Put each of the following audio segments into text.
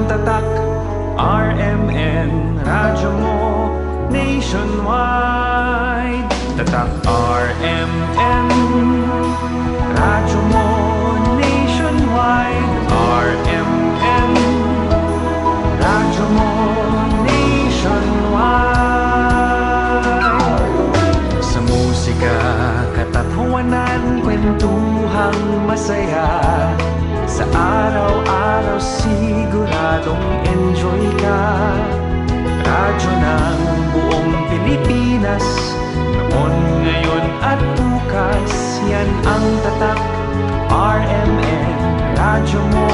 Tatak RMN, radyo mo nationwide. Tatak RMN, radyo mo nationwide. RMN, radyo mo nationwide. Sa musika, katatawanan, kwentuhang masaya. Sa araw-araw siguradong enjoy ka. Radyo ng buong Pilipinas, noon, ngayon at bukas. Yan ang Tatak RMN, radyo mo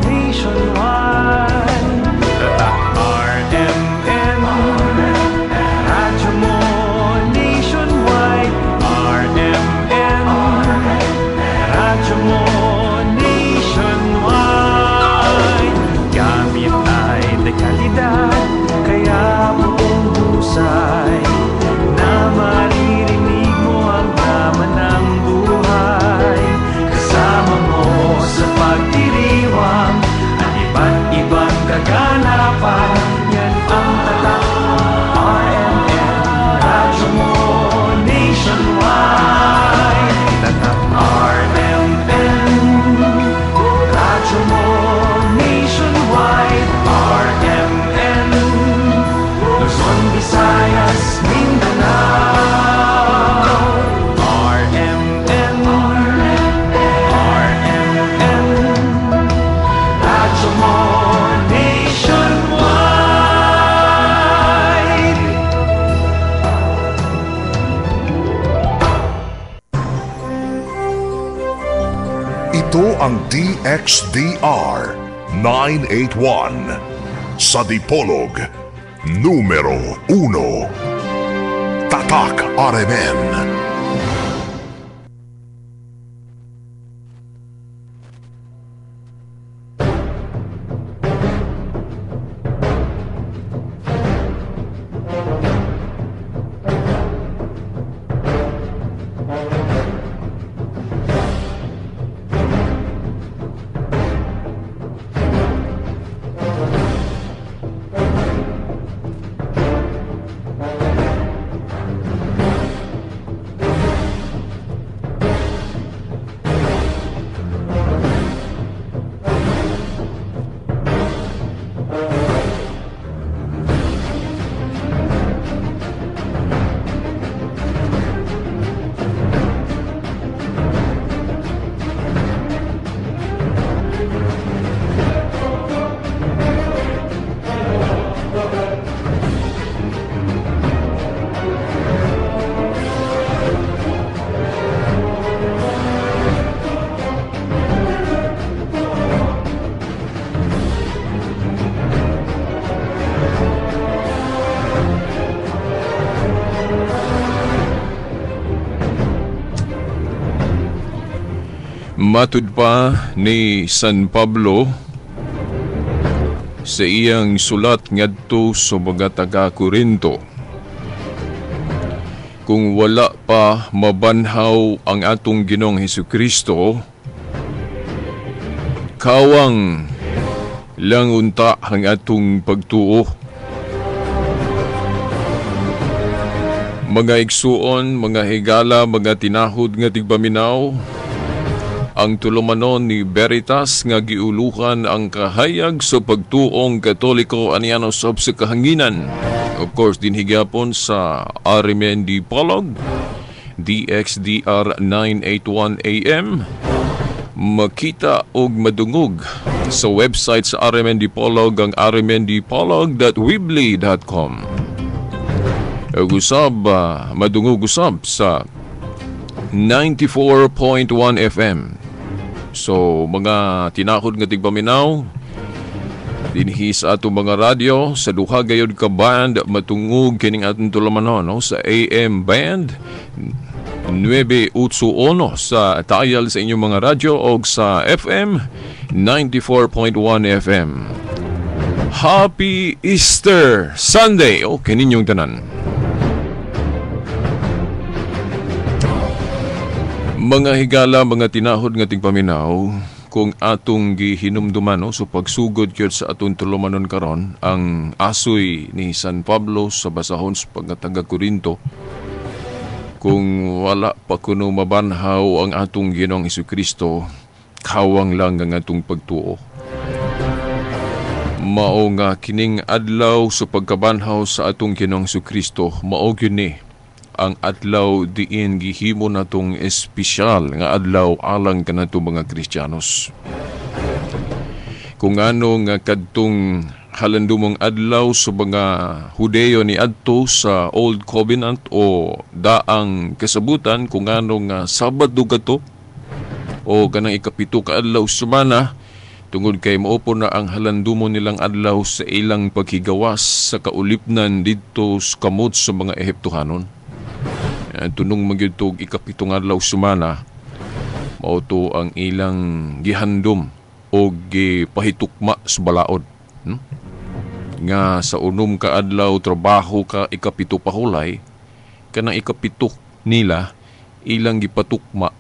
nationwide. Tatak RMN, radyo mo nationwide. RMN, radyo mo nationwide. Gamit ay dekalidad, kaya buong husay na maririnig mo ang drama ng buhay. Kasama mo sa pagdiriwang at iba't ibang kaganapan. Yan ang Tatak RMN, radyo mo nationwide. Tatak RMN, radyo mo nationwide. RMN, Luzon, Visayas, Mindanao. RMN, RMN, radyo mo nationwide. Ito ang DXDR 981 sa Dipolog, numero 1. Tatak RMN. Matud pa ni San Pablo sa iyang sulat ngadto sa mga taga-Korinto, kung wala pa mabanhaw ang atong Ginoong Hesukristo, kawang lang unta ang atong pagtuo. Mga igsuon, mga higala, mga tinahod nga tigpaminaw, ang tulumanon ni Veritas nga giuluhan ang kahayag sa pagtuong Katoliko aniano sab sa kahanginan. Of course, dinhigyapon sa RMN Dipolog, DXDR 981 AM. Makita og madungog sa website sa RMN Dipolog ang rmndipolog.weebly.com. Ug usab madungog usab sa 94.1 FM. So mga tinahod nga tigpaminaw dinhi sa atong mga radyo sa duha gayud ka band matungog kining atong tulumanon, no? Sa AM band 981 sa dial sa inyong mga radyo og sa FM 94.1 FM. Happy Easter Sunday. Okay ninyong tanan. Mga higala, mga tinahod nga tigpaminaw, kung atong gihinumduman, no, so pagsugod gyud sa atong tulumanon karon ang asoy ni San Pablo sa basahon sa pagkataga Korinto, kung wala pa kuno mabanhaw ang atong Ginoong Hesukristo, kawang lang ang atong pagtuo. Mao nga kining adlaw sa pagkabanhaw sa atong Ginoong Hesukristo, mao gyud ni ang adlaw diin gihimo natong espesyal nga adlaw alang kanatong mga Kristiyanos. Kung ano nga kadtong halandumong adlaw sa mga Hudeyo ni adto sa Old Covenant o daang kasabutan, kung ano nga Sabado kadto o kanang ikapito ka adlaw semana, tungod kay mao na ang halandumo nilang adlaw sa ilang paghigawas sa kaulipnan didto sa kamot sa mga Ehiptohanon. Tunong magyud tog ikapitong adlaw semana, mao to ang ilang gihandom o gipahitukma sa balaod. Nga sa unom ka adlaw trabaho ka ikapito pahulay, kanang ikapito nila ilang gipatukma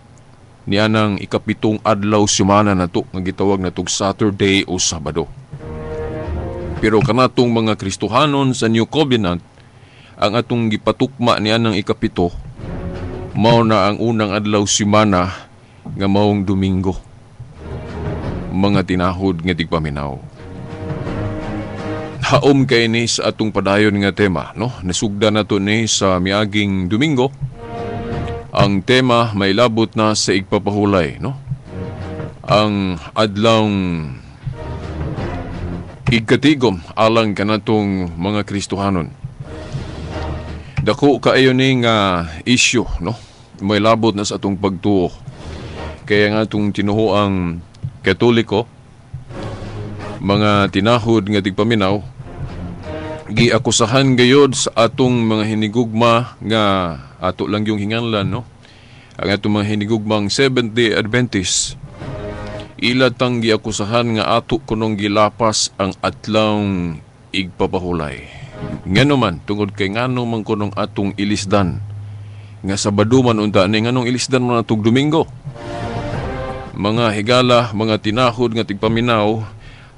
nianang ikapitong adlaw semana nato nga gitawag natog Saturday o Sabado. Pero kanatong mga Kristohanon sa New Covenant, ang atong gipatukma nianang ikapito mao na ang unang adlaw semana nga maong Domingo. Mga tinahod nga tigpaminaw, haom kay ni sa atong padayon nga tema, no? Nasugda nato ni sa miaging Domingo. Ang tema may labot na sa igpapahulay, no? Ang adlawng igkatigom alang kanatong mga Kristohanon. Dako kaayo ni nga issue, no? May labot na sa atong pagtuo. Kaya nga atong tinuhoang Katoliko, mga tinahod nga tigpaminaw, giakusahan gayod sa atong mga hinigugma nga ato lang yung hinganlan, no? Ang atong mga hinigugmang Seventh-day Adventist, ila tang giakusahan nga ato kunong gilapas ang adlawng igpapahulay. Ngano man, tungod kay ngano man kunong atong ilisdan nga Sabado man unta ni, nganong ilisdan man atong Domingo. Mga higala, mga tinahod nga tigpaminaw,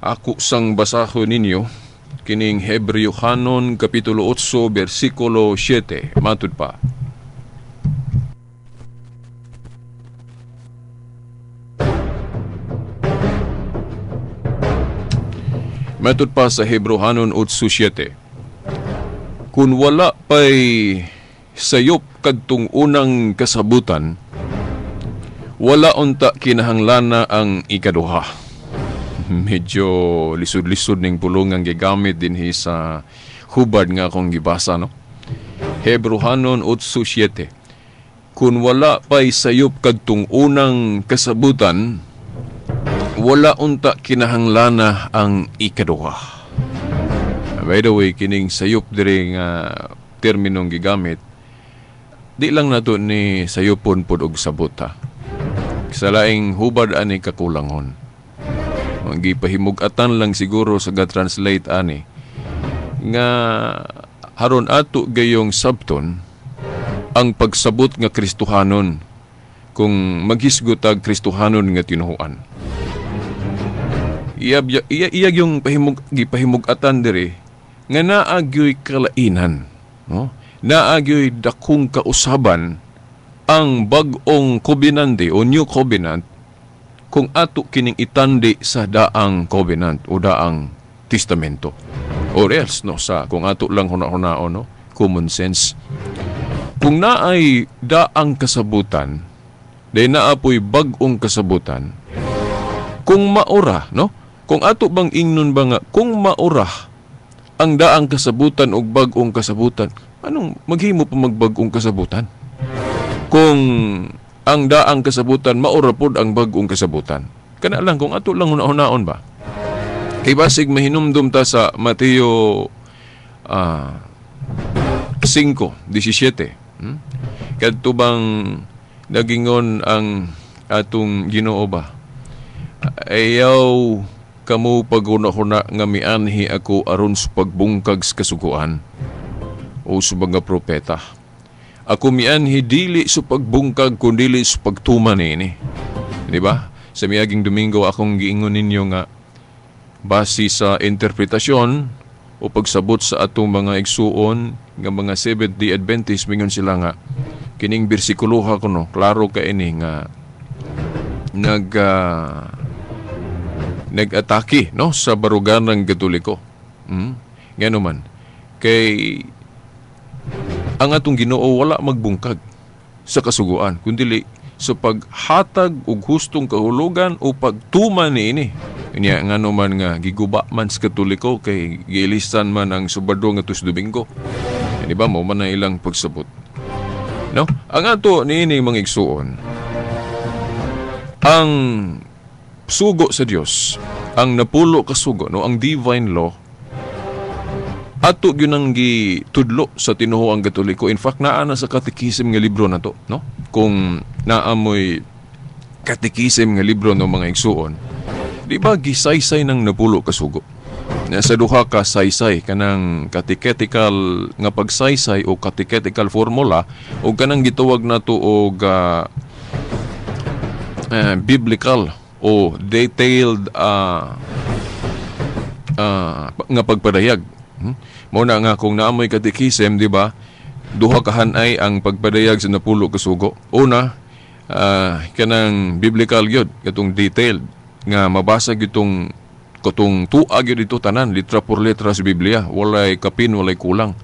ako sang basahon ninyo kining Hebreohanon kapitulo 8 bersikulo 7. Matud pa. Matud pa sa Hebreohanon 8:7. Kung wala pa'y sayop kadtong unang kasabutan, wala unta kinahanglana ang ikaduha. Medyo lisod-lisod ning pulong ang gigamit dinhi sa hubad nga akong gibasa, no? Hebreohanon 8:7. Kung wala pa'y sayop kadtong unang kasabutan, wala unta kinahanglana ang ikaduha. By the way, kining sayop diri nga terminong gigamit, di lang nato ni sayopon pod og sabot, ha. Sa laing hubad ani kakulangon. Gipahimug-atan lang siguro sa ga-translate ani nga haron ato gayong sabton ang pagsabot nga Kristohanon kung maghisgot ag Kristohanon nga tinuhuan. Iyag yung gipahimug-atan diri nga naagyoy kalainan, no? Naagyoy dakong kausaban ang bag-ong covenant o New Covenant kung ato kining itandi sa daang covenant o daang testamento. Or else, no, sa kung ato lang huna-hunaon, no, common sense. Kung naay daang kasabutan, day naapoy bag-ong kasabutan, kung maura, no? Kung ato bang ingnon ba nga, kung maura ang daang kasabutan o bag-ong kasabutan, anong maghimo pa magbag-ong kasabutan? Kung ang daang kasabutan, maura pod ang bag-ong kasabutan. Kana lang, kung ato lang una-unaon ba? Kay basig mahinumdum ta sa Mateo 5:17. Kadto bang nagingon ang atong Ginoo ba? Ayaw kamo paghuna-huna nga mianhi ako aron sa pagbungkag sa kasuguan o sa mga propeta. Ako mianhi dili sa pagbungkag kundili sa pagtuman niini. Di ba? Sa miaging Domingo akong giingon ninyo nga base sa interpretasyon o pagsabot sa atong mga igsuon nga mga Seventh-day Adventist, mingon sila nga kining bersikuloha kuno klaro ka ini nga nag-atake, no, sa baruganan Katoliko. Ngano man kay ang atong Ginoo wala magbungkag sa kasuguan kundi sa paghatag og hustong kahulugan o pagtuman niini. Unya ngano man nga giguba man sa Katoliko kay giilisan man ang Sabado ngadto sa Domingo. Di ba mo man ang ilang pagsabot? No? Ang ato niini, mga igsuon, ang sugo sa Dios, ang napulo ka sugo, no, ang divine law, ato gyud ang gitudlo sa tinuohang Katoliko. In fact, naa na sa catechism nga libro na to, no? Kung naa mo'y catechism nga libro, no, mga igsuon, di ba gisaysay ng napulo ka sugo? Sa duha ka saysay, kanang catechetical nga pagsaysay o catechetical formula o kanang gitawag nato og biblical o detailed nga pagpadayag. Mao na nga kung naa mo'y catechism, di ba? Duha ka hanay ang pagpadayag sa napulo ka sugo. Una, kanang biblical gyud, katong detailed nga mabasa gyud tong katong tua gyud dito tanan, litra por letra sa Biblia, walay kapin, walay kulang.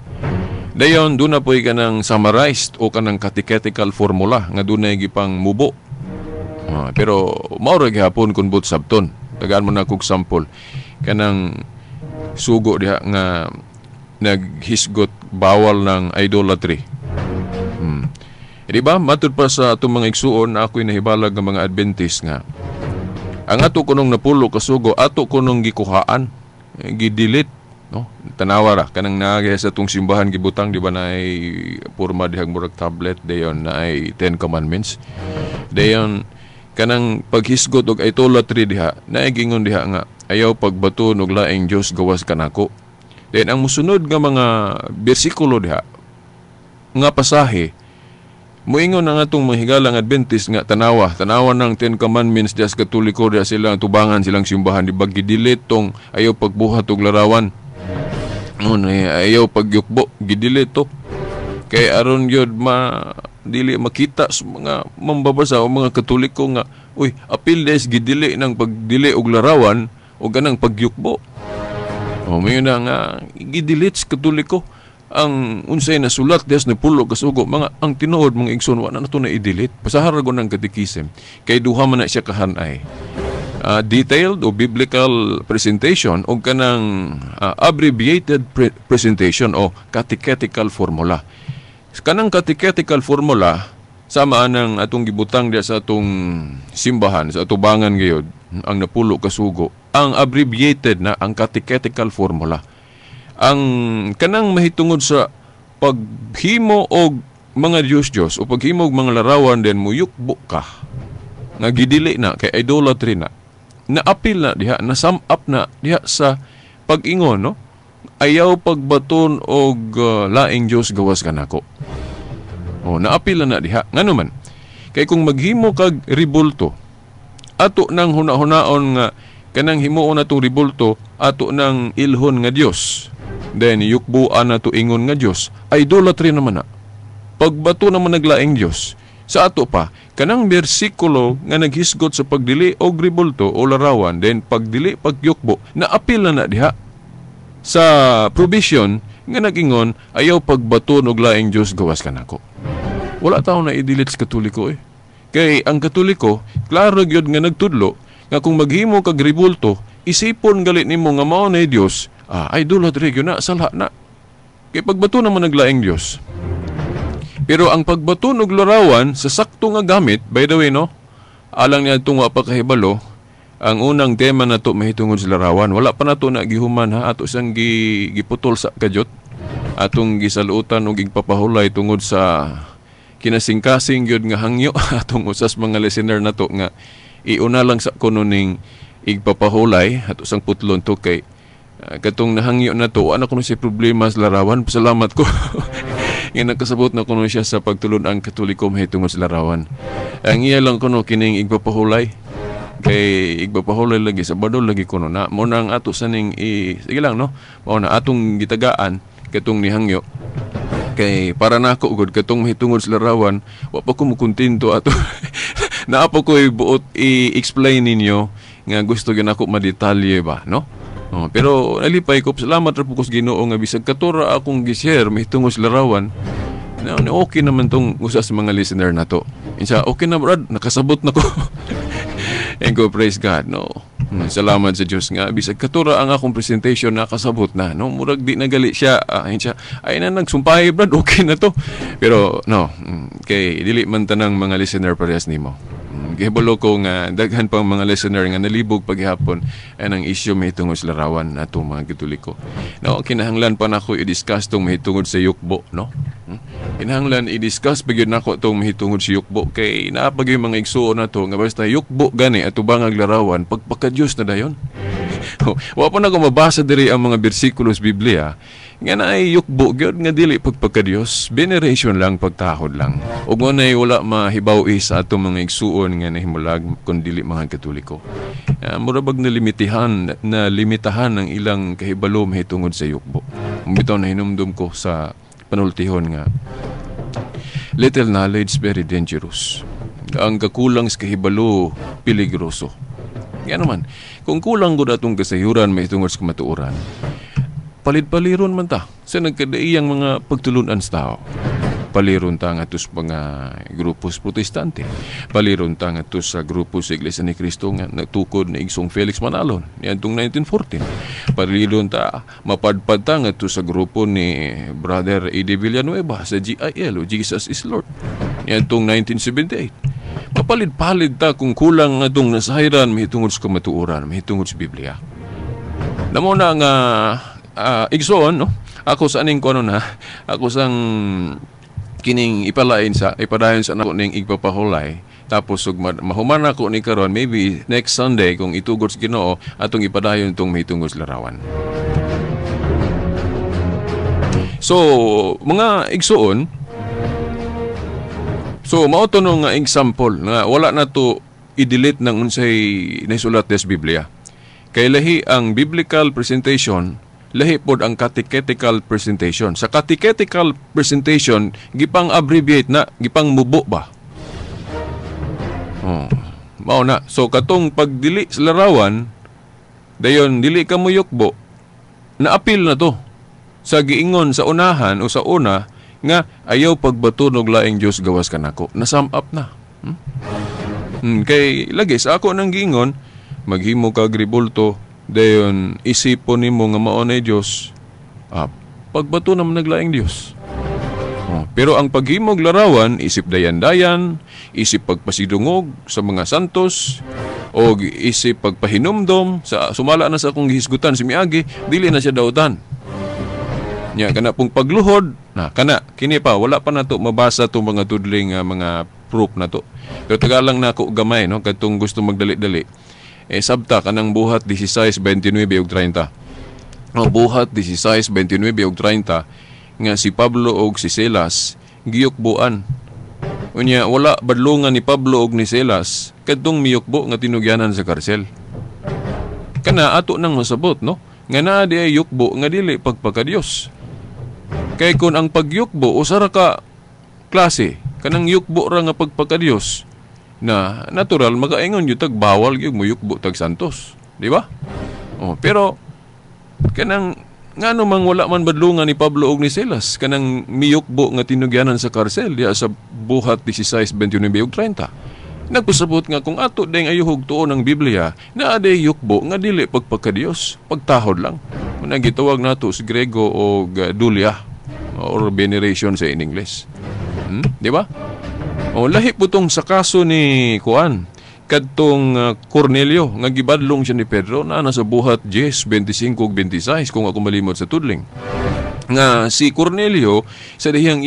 Dayon duna po'y kanang summarized o kanang catechetical formula nga dunay gipang mubo. Pero mao ra gihapon kun buot sabton. Tagaan mo na kog sample. Kanang sugo diha nga naghisgot bawal ng idolatry. Eh, di ba? Matud pa sa atong mga igsuon na ako'y nahibalag ng mga Adventist nga ang ato kunong napulo kasugo, ato kunong gikuhaan, eh, gi-delete, no? Tanawa ra kanang naa sa atong simbahan gibutang, di ba, naay porma dihang murag tablet, dayon naay Ten Commandments. Dayon kanang paghisgot og idolatry diha, naay gingon diha nga ayaw pagbaton og laing Dios gawas kanako. Then ang musunod nga mga bersikulo diha nga pasahe, muingon ang atong mga higalang Adventist nga tanawa, tanawa ng Ten Commandments diha sa Katoliko diha silang tubangan silang simbahan, di ba gi-delete tong ayaw pagbuhat og larawan. No, ayaw pagyukbo, gi-delete to. Kay aron gyud ma dili makita sa mga mambabasa o mga Katoliko nga uy, apil des gi-delete ng pagdili og larawan o ganang pagyukbo. O mayo na nga gi-delete sa Katoliko ang unsay nasulat des napulo kasugo. Mga ang tinuod, mga igsoon, wa na nato na i-delete. Basahan ra ng catechism kay duha man na siya kahanay, detailed o biblical presentation o kanang abbreviated presentation o catechetical formula. Kanang catechetical formula sama anang atong gibutang diya sa atong simbahan sa atubangan gayud ang napulo kasugo, ang abbreviated na ang catechetical formula. Ang kanang mahitungod sa paghimo og mga Diyos-Diyos o paghimo og mga larawan, then muyukbo ka nga gidili na kay idolatry na, naapil na diha, na sum up na diha sa pag-ingon, no, ayaw pagbaton og laing Dios gawas kanako. O naapil na na diha. Ngano man kay kung maghimo kag ribulto, ato nang huna-hunaon nga kanang himuon natong ribulto, ato nang ilhon nga Dios, then yukbuan nato ingon nga Dios, idolatry naman na, pagbato naman naglaing Dios. Sa ato pa kanang bersikulo nga naghisgot sa pagdili og ribulto o larawan, then pagdili pagyukbo, naapil na na diha sa provision nga nagingon ayaw pagbato og laing Dios gawas kanako. Wala tao na i-delete sa Katoliko eh. Kay ang Katoliko klaro gyud nga nagtudlo nga kung maghimo kag ribulto, isipon gali nimo nga mao na Dios, idolatry gyud na, sala na. Kay pagbato naman naglaing Dios. Pero ang pagbato og larawan sa sakto nga gamit, by the way, no, alang niya itong wa pa kahibalo, ang unang tema nato mahitungod sa larawan, wala pa nato na gihuman ha, ato siyang giputol sa kadyot, atong gisalutan og igpapahulay tungod sa kinasingkasing gyud nga hangyo atong usas mga listener nato nga iuna lang sa kuno ning igpapahulay ato sang putlon to kay katong nahangyo na to, ano kuno siya problema sa larawan. Pasalamat ko nga nakasabot na kuno siya sa pagtulon ang Katoliko mahitungod sa larawan. Ang iya lang kuno kining igpapahulay. Kay igpapahulay lagi, Sabado lagi kuno na. Mo na ang ato sa ning sige lang, no. Mao na atong gitagaan katong nihangyo. Kay para nako gud katong mahitungod sa larawan, wa pa ko mokontento ato. Naa pa ko buot i-explain ninyo nga gusto gyud nako madetalye ba, no? Oh, pero nalipay ko, salamat ra po ko sa Ginoo nga bisag katura akong gi-share mahitungod sa larawan. Na, okay naman tong usa sa mga listener na to. Insa, okay na, brad, nakasabot na ko. And go, praise God, no. Salamat sa Diyos nga bisag katura ang akong presentation, nakasabot na, no. Murag di nagali siya, siya ay na nagsumpay, brad, okay na to. Pero no, kay dili man tanang mga listener parehas nimo. Gihibalo ko nga daghan pang mga listener nga nalibog paghihapon ang issue mahitungod sa larawan natong mga Katoliko. No, kinahanglan pa nako i-discuss tong mahitungod sa yukbo, no? Kinahanglan i-discuss pa gyud nako tong mahitungod sa yukbo kay naa pa gyud mga igsuon nato nga basta yukbo gani atubang ang larawan, pagpaka-Dios na dayon. Wa pa nako mabasa diri ang mga bersikulo sa Biblia nga naay yukbo gyud nga dili pagpaka-Dios, veneration lang, pagtahod lang. Ug mo nay wala mahibaw sa atong mga igsuon nga nahimulag kun dili mga Katoliko. Mura bag nalimitihan, na limitahan ang ilang kahibalo mahitungod sa yukbo. Bitaw na hinumdum ko sa panultihon nga little knowledge very dangerous. Ang kakulang sa kahibalo, peligroso. Nga naman, kung kulang gud atong kasayuran mahitungod sa kamatuoran, palid-paliron man ta sa nagkadaiyang mga pagtulunan sa tao. Paliron ta nga sa mga grupos Protestante. Paliron ta nga sa grupo sa Iglesia ni Cristo nga nagtukod ni Igsong Felix Manalon niadtong 1914. Paliron ta, mapadpad ta nga sa grupo ni Brother A.D. Villanueva sa GIL o Jesus is Lord niadtong 1978. Mapalid-palid ta kung kulang nga itong nasayran mahitungod sa kamatuoran, mahitungod sa Biblia. Namo na nga igsoon, no? Ako sa aning kono na, ako sang kining ipalain sa ipadayon sa nako ning igpapahulay, tapos ug mahuman ako ni karon, maybe next Sunday kung itugot sa Ginoo, atong ipadayon tong mahitungod sa larawan. So mga igsoon, so mao to no nga example nga wala na to i-delete ng unsay nasulat sa Biblia. Kay lahi ang biblical presentation, lahi pod ang catechetical presentation. Sa catechetical presentation, gipang abbreviate na, gipang mubo ba? Oh, mao na. So katong pagdili sa larawan, dayon dili ka moyukbo, naapil na to sa giingon sa unahan o sa una nga ayaw pagbato og laing Dios gawas kanako. Na-sum up na. Kay lagi sa ako nang giingon, maghimo kag rebulto, dayon isipon nimo nga mao na Dios, pagbato naman naglaing Dios. Oh, pero ang paghimog larawan, isip dayan-dayan, isip pagpasidungog sa mga santos, o isip pagpahinumdom sa sumala na sa akong gihisgutan si miagi, dili na siya dautan. Nya kana pong pagluhod na kana kini pa wala pa nato mabasa tong mga tudling mga proof na to. Pero tagalang nako gamay, no, kadtong gusto magdali-dali. Sabta kanang Buhat 16:29 ug 30. O Buhat 16:29 ug 30 nga si Pablo og si Silas giyukbuan. Unya wala badlongan ni Pablo og ni Silas kadtong miyukbo nga tinugyanan sa karsel. Kana ato nang masabot, no, nga naa di ay yukbo nga dili pagpakadiyos. Kay kun ang pagyukbo usa ra ka klase, kanang yukbo ra nga pagpakadiyos na natural makaingon gyud tag bawal gyud mo yukbo tag santos, di ba? Oh, pero kanang ngano mang wala man badlongan ni Pablo og ni Silas kanang miyukbo nga tinugyanan sa karsel diha sa Buhat 16:29 ug 30. Nagpasabot nga kung ato ding ayuhog tuon ang Biblia, naa day yukbo nga dili pagpakadiyos, pagtahod lang. Muna gitawag nato sa Grego og dulia or veneration sa in English. Di ba? O lahi po tong sa kaso ni Juan kadtong Cornelio nga gibadlong siya ni Pedro na nasa Buhat 10:25 ug 26 kung ako malimot sa tudling. Nga si Cornelio sa dihang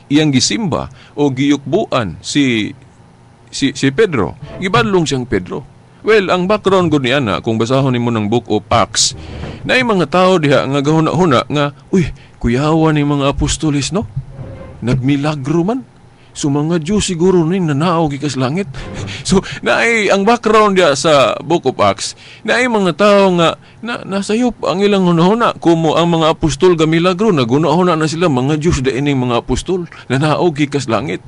iyang gisimba o giyukbuan si Pedro. Gibadlong siyang Pedro. Well, ang background gud ni ana kung basahon nimo ng Book of Acts, naay mga tao diha nga gahuna-huna nga, uy, kuyawa ni mga apostoles, no? Nagmilagro man. So mga Diyos siguro ni nanaog gikas langit. So naay ang background dia sa Book of Acts, naay mga tao nga na nasayop ang ilang hunahuna kumo ang mga apostol gamilagro, nagunahuna na sila mga Diyos da ining mga apostol nanaog gikas langit.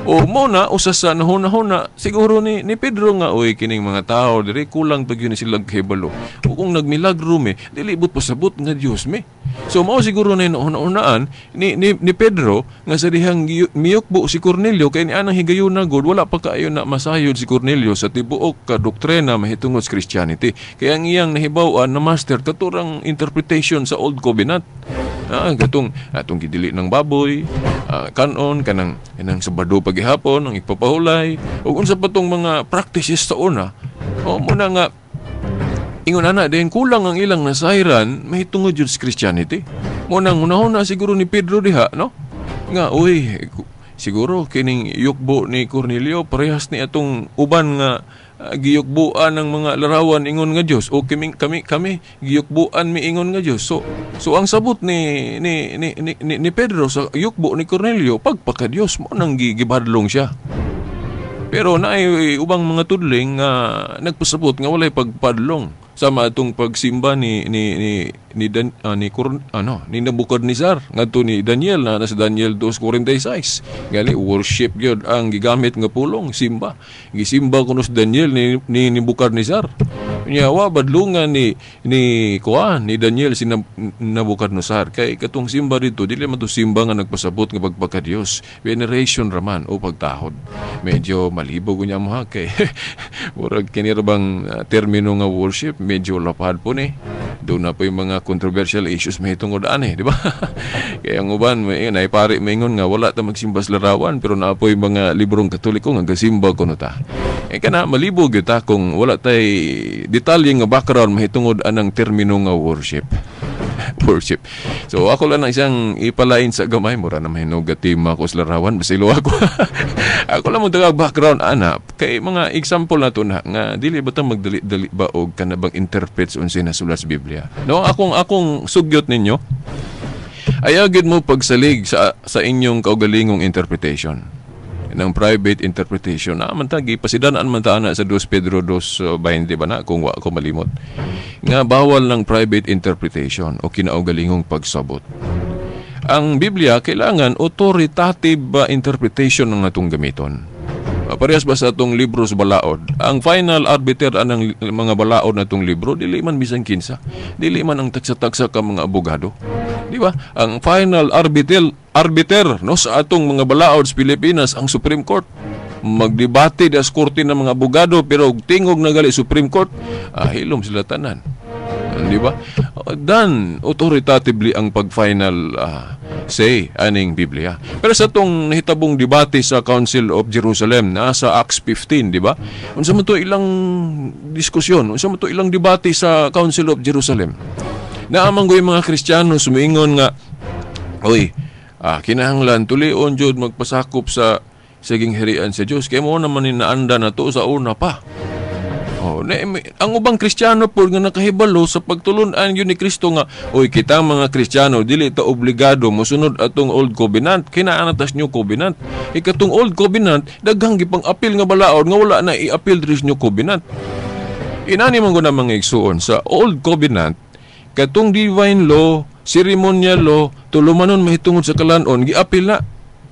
O mo na usa sa nahuna-huna siguro ni Pedro nga, oy, kining mga tao diri kulang pag yun sila kahibalo. O kung nagmilagro mi, dili but pasabot nga Dios mi. So mao siguro na nahuna-hunaan ni Pedro nga sa dihang miyukbo si Cornelio kay ni anang higayuna gud wala pa kaayo na masayod si Cornelio sa tibuok ka doktrina mahitungod sa Christianity. Kaya ang iyang nahibaw-an na master katurang interpretation sa Old Covenant. Katong atong gidili ng baboy, kanon kanang kanang Sabado pagihapon ang ipapahulay ug unsa pa tong mga practices sa una. O muna nga ingon ana din kulang ang ilang nasayran mahitungod jud sa Christianity. Mo nang unahuna siguro ni Pedro diha, no? Nga uy, siguro kining yukbo ni Cornelio parehas ni atong uban nga giyukbuan ng mga larawan ingon nga Dios o kami kami kami giyukbuan mi ingon nga Dios. So ang sabot ni Pedro sa yukbo ni Cornelio pagpaka Dios mo nang gibadlong siya. Pero naay ubang mga tudling nga nagpasabot nga walay pagpadlong sama atong pagsimba ni Dan, ni Cor, ano ni Nebuchadnezzar ngadto ni Daniel na nasa Daniel 2:46. Gali worship gyud ang gigamit nga pulong simba. Gisimba kuno si Daniel ni Nebuchadnezzar. Nya wa badlungan ni kuan ni Daniel si Nebuchadnezzar kay katong simba dito dili man to simba nga nagpasabot nga pagpaka-Dios, veneration raman o pagtahod. Medyo malibog unya mo ha kay murag kini ra bang termino nga worship medyo lapad po ni. Doon na po yung mga controversial issues mahitungod ani, di ba? Kaya ang uban may naipari maingon nga wala ta magsimba sa larawan pero naa po yung mga librong Katoliko nga gasimba kuno ta. E kana malibog gyud ta kung wala tay detalye nga background mahitungod anang termino nga worship. Worship. So ako lang ang isang ipalain sa gamay mura na mahinog tema ko sa larawan basilo ako. Ako lang mo tagag background ana kay mga example na to na nga dili ba ta magdali-dali ba og kana bang interpret sa unsay nasulat sa Biblia. No, akong sugyot ninyo ayagid mo pagsalig sa inyong kaugalingong interpretation ng private interpretation na man ta gipasidan-an man ta ana sa 2 Pedro 2:20 ba na kung wa ko malimot nga bawal ng private interpretation o kinaugalingong pagsabot. Ang Biblia kailangan authoritative interpretation ang atong gamiton. Parehas ba sa atong libro sa balaod? Ang final arbiter anang mga balaod na atong libro dili man bisan kinsa, dili man ang tagsa-tagsa ka mga abogado. Di ba? Ang final arbiter no sa atong mga balaod sa Pilipinas ang Supreme Court. Magdebate das korte ng mga abogado pero tingog na gali Supreme Court, hilom sila tanan. Di ba? Dan authoritatively ang pag-final say aning Biblia. Pero sa atong nahitabong debate sa Council of Jerusalem nasa Acts 15, di ba? Unsa man to ilang diskusyon, unsa man to ilang debate sa Council of Jerusalem? Naamang ko yung mga Kristiyano sumiingon nga, oy, kinahanglan tulion jud magpasakop sa siging harian sa Dios. Kaya mo naman inaanda na to sa una pa. Oh, ang ubang Kristiyano po nga nakahibalo sa pagtulun-an yun ni Kristo nga, oy, kita mga Kristiyano dili ta obligado mosunod atong Old Covenant, kinaan tas New Covenant. Ikatong Old Covenant daghang gipang-apil nga balaod nga wala na i-apil diri sa New Covenant. Inani man ko na mga igsuon sa Old Covenant katong divine law, ceremonial law, tulumanon mahitungod sa kalanon, giapil na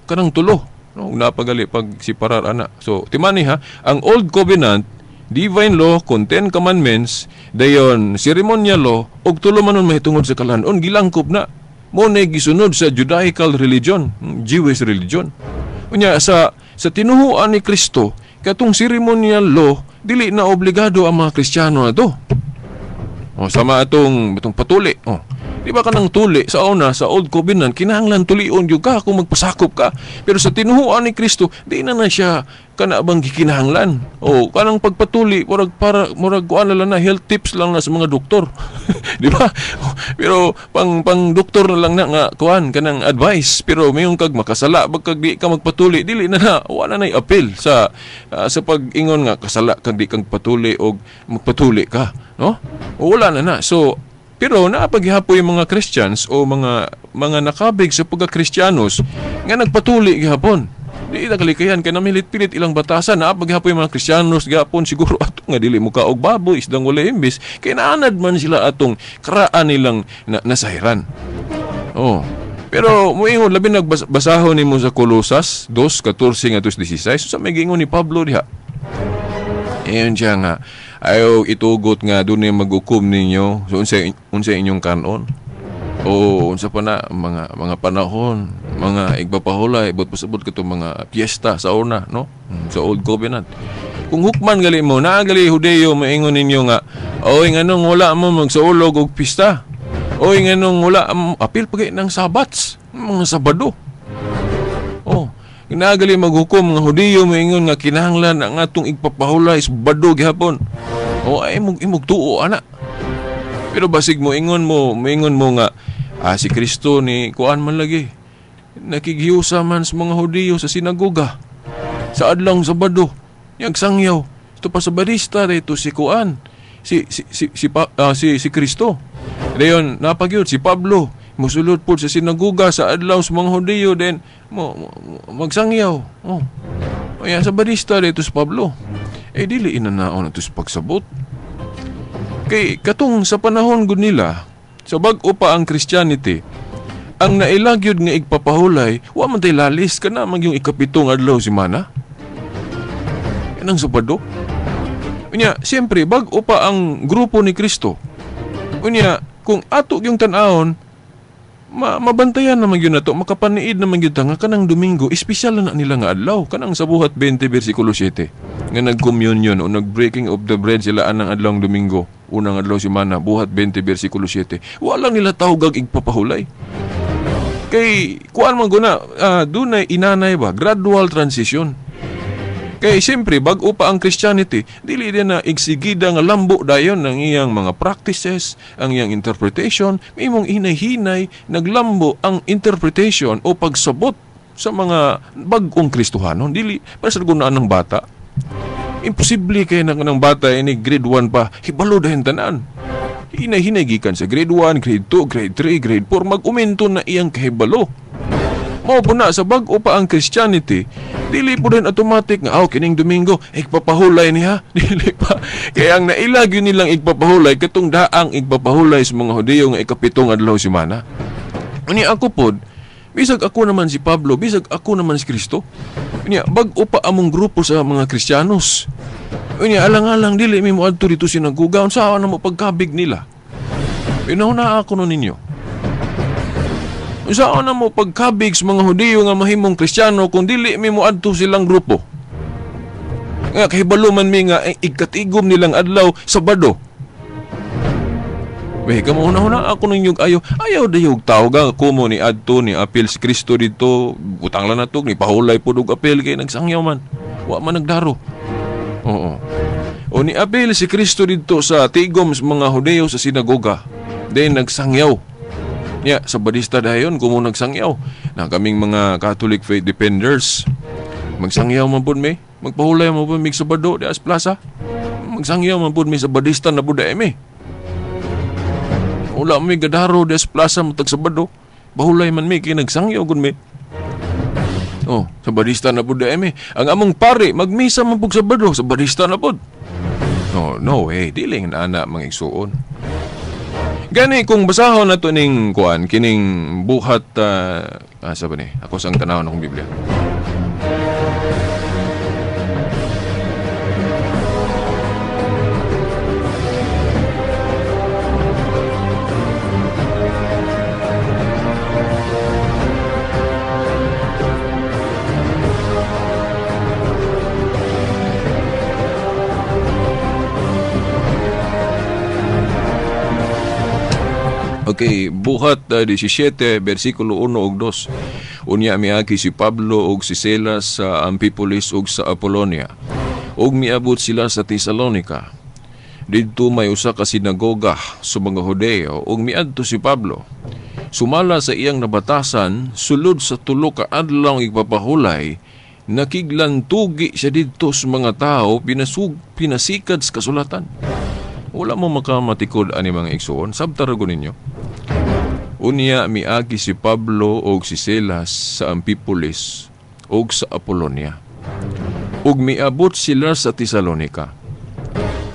kanang tulo. No, napagali pag siparar ana. So timani ha, ang Old Covenant, divine law, 10 commandments, dayon ceremonial law, og tulumanon mahitungod sa kalanon, gilangkob na. Mo na gisunod sa Judaical religion, Jewish religion. Unya sa tinuhuan ni Kristo, katong ceremonial law, dili na obligado ang mga Kristiyano na to. O, sama atong patuli. O, di ba kanang tuli sa una sa Old Covenant kinahanglan tulion gyud ka kung magpasakop ka. Pero sa tinuhuan ni Kristo, di na na siya kana bang gikinahanglan. O kanang pagpatuli murag para murag kuan na lang na health tips lang na sa mga doktor. Di ba? Pero pang doktor na lang na nga kuan kanang advice, pero mayon kag makasala bag kag di ka magpatuli, dili na na wala nay appeal sa sa pag-ingon nga kasala kag di kang patuli og magpatuli ka, no? O, wala na na. So pero naapaghihapoy yung mga Christians o mga nakabig sa pagka-Kristiyanos nga nagpatuli gihapon. Di ita kalikayan kay namilit-pilit ilang batasan na maghapoy mga Kristiyanos gapon siguro ato nga dili mo kaog baboy isdang wala imbis kay naanad man sila atong karaan nilang nasahiran. Oh. Pero moingon labi nagbasahon nimo sa Kolosas 2:14 ngadto 16 sa may giingon ni Pablo diha. Ayon siya nga ayaw itugot nga dunay magukom ninyo so unsa inyong kanon. O unsa pa na mga panahon, mga igpapahulay, but pasabot katong mga piyesta sa una, no? Sa Old Covenant. Kung hukman gali mo, naa gali Hudeo maingon ninyo nga, oy nganong wala mo magsaulog og pista. Oy nganong wala apil pa ng Sabats, mga Sabado. Oh, naa gali maghukom mga Hudeo maingon nga kinahanglan ang atong igpapahulay Sabado gihapon. O ay imog tuo ana. Pero basig mo ingon mo nga si Kristo ni kuan man lagi nakighiusa man sa mga Hudiyo sa sinagoga sa adlong Sabado yagsangyaw ito pa sa barista dito si kuan si Kristo. Dayon napagyud si Pablo musulod pud sa sinagoga sa adlaw sa mga Hudiyo then mo magsangyaw. Oh. Oya sa barista dito si Pablo. Eh dili inanaon ato sa pagsabot. Kay katong sa panahon gud nila, sa bag-o pa ang Christianity, ang nailagyod nga igpapahulay, wa man tay lalis kana man yung ikapitong adlaw semana. Kanang Sabado. Unya, siyempre bag-o pa ang grupo ni Kristo. Unya, kung ato yung tan-awon, mabantayan naman yun nato, makapaniid naman yun ta nga kanang Domingo, espesyal na nila nga adlaw, kanang sa Buhat 20 versikulo 7, nga nag-communion o nag-breaking of the bread sila anang adlawng Domingo, unang adlaw semana, Buhat 20 versikulo 7. Wala nila tawgag igpapahulay. Kay kuan man guna, dunay inanay ba, gradual transition. Kay siyempre, bag-o pa ang Christianity, dili din na igsigida nga lambo dayon ng iyang mga practices, ang iyang interpretation, imong hinay-hinay naglambo ang interpretation o pagsabot sa mga bag-ong Kristohanon. Dili, para sa gunaan ng bata. Imposible kay ng bata ini grade 1 pa, hibalo dayon tanan. Hinay-hinay gikan sa grade 1, grade 2, grade 3, grade 4, mag-umento na iyang kahibalo. Mao po na sa bag-o pa ang Christianity, dili po rin automatic nga, kining Domingo, igpapahulay niya. Dili pa. Kaya ang nailag yun nilang igpapahulay, katong daang igpapahulay sa mga Hudiyo nga ikapitong adlaw semana. Unya ako pod, bisag ako naman si Pablo, bisag ako naman si Kristo. Unya, bag-o pa among grupo sa mga Kristiyanos. Unya, alang-alang dili mi moadto dito sinagoga, unsa na mo pagkabig nila. Pinahuna ako nun ninyo. Unsaon na mo pagkabig sa mga Hudiyo nga mahimong Kristiyano kung dili mi moadto silang grupo? Nga kahibalo man mi nga igkatigom nilang adlaw Sabado. May kamo una-una ako ninyog ayo. Ayaw dayog tawag nga kumo ni adto ni apil si Kristo dito, butang lang nato ni pahulay pud og apil kay nagsangyaw man. Wa man nagdaro. Oo. O ni apil si Kristo dito sa tigom sa mga Hudiyo sa sinagoga. Then nagsangyaw. Ya, sa Badista dayon kumo nagsangyaw. Na kaming mga Catholic faith defenders. Magsangyaw man pud mi, magpahulay man pud mi sa Sabado di as plaza. Magsangyaw man pud mi sa Badista na pud mi. Wala mi gadaro di as plaza matag Sabado. Bahulay man mi kay nagsangyaw gud mi. Oh, sa Badista na pud mi. Ang among pare magmisa man pud Sabado, sa Badista na pud. No, no way, dili nga ana mga igsuon. Gani kung basahon na to ning kuan kining buhat sa ba ni ako sang tanawon akong Biblia. Okay, Buhat 17, versikulo 1 ug 2. Unya miagi si Pablo ug si Silas sa Ampipolis ug sa Apolonia. Ug miabot sila sa Tesalonica. Didto may usa ka sinagoga sa mga Hudeo ug miadto si Pablo. Sumala sa iyang nabatasan, sulod sa tulo ka adlaw igpapahulay, nakiglantugi siya didto sa mga tao, pinasikad sa kasulatan. Wala mo makamatikod ani mga igsuon, sabta ra gud ninyo. Unya miagi si Pablo og si Silas sa Ampipolis ug sa Apollonia. Ug miabot sila sa Tesalonika.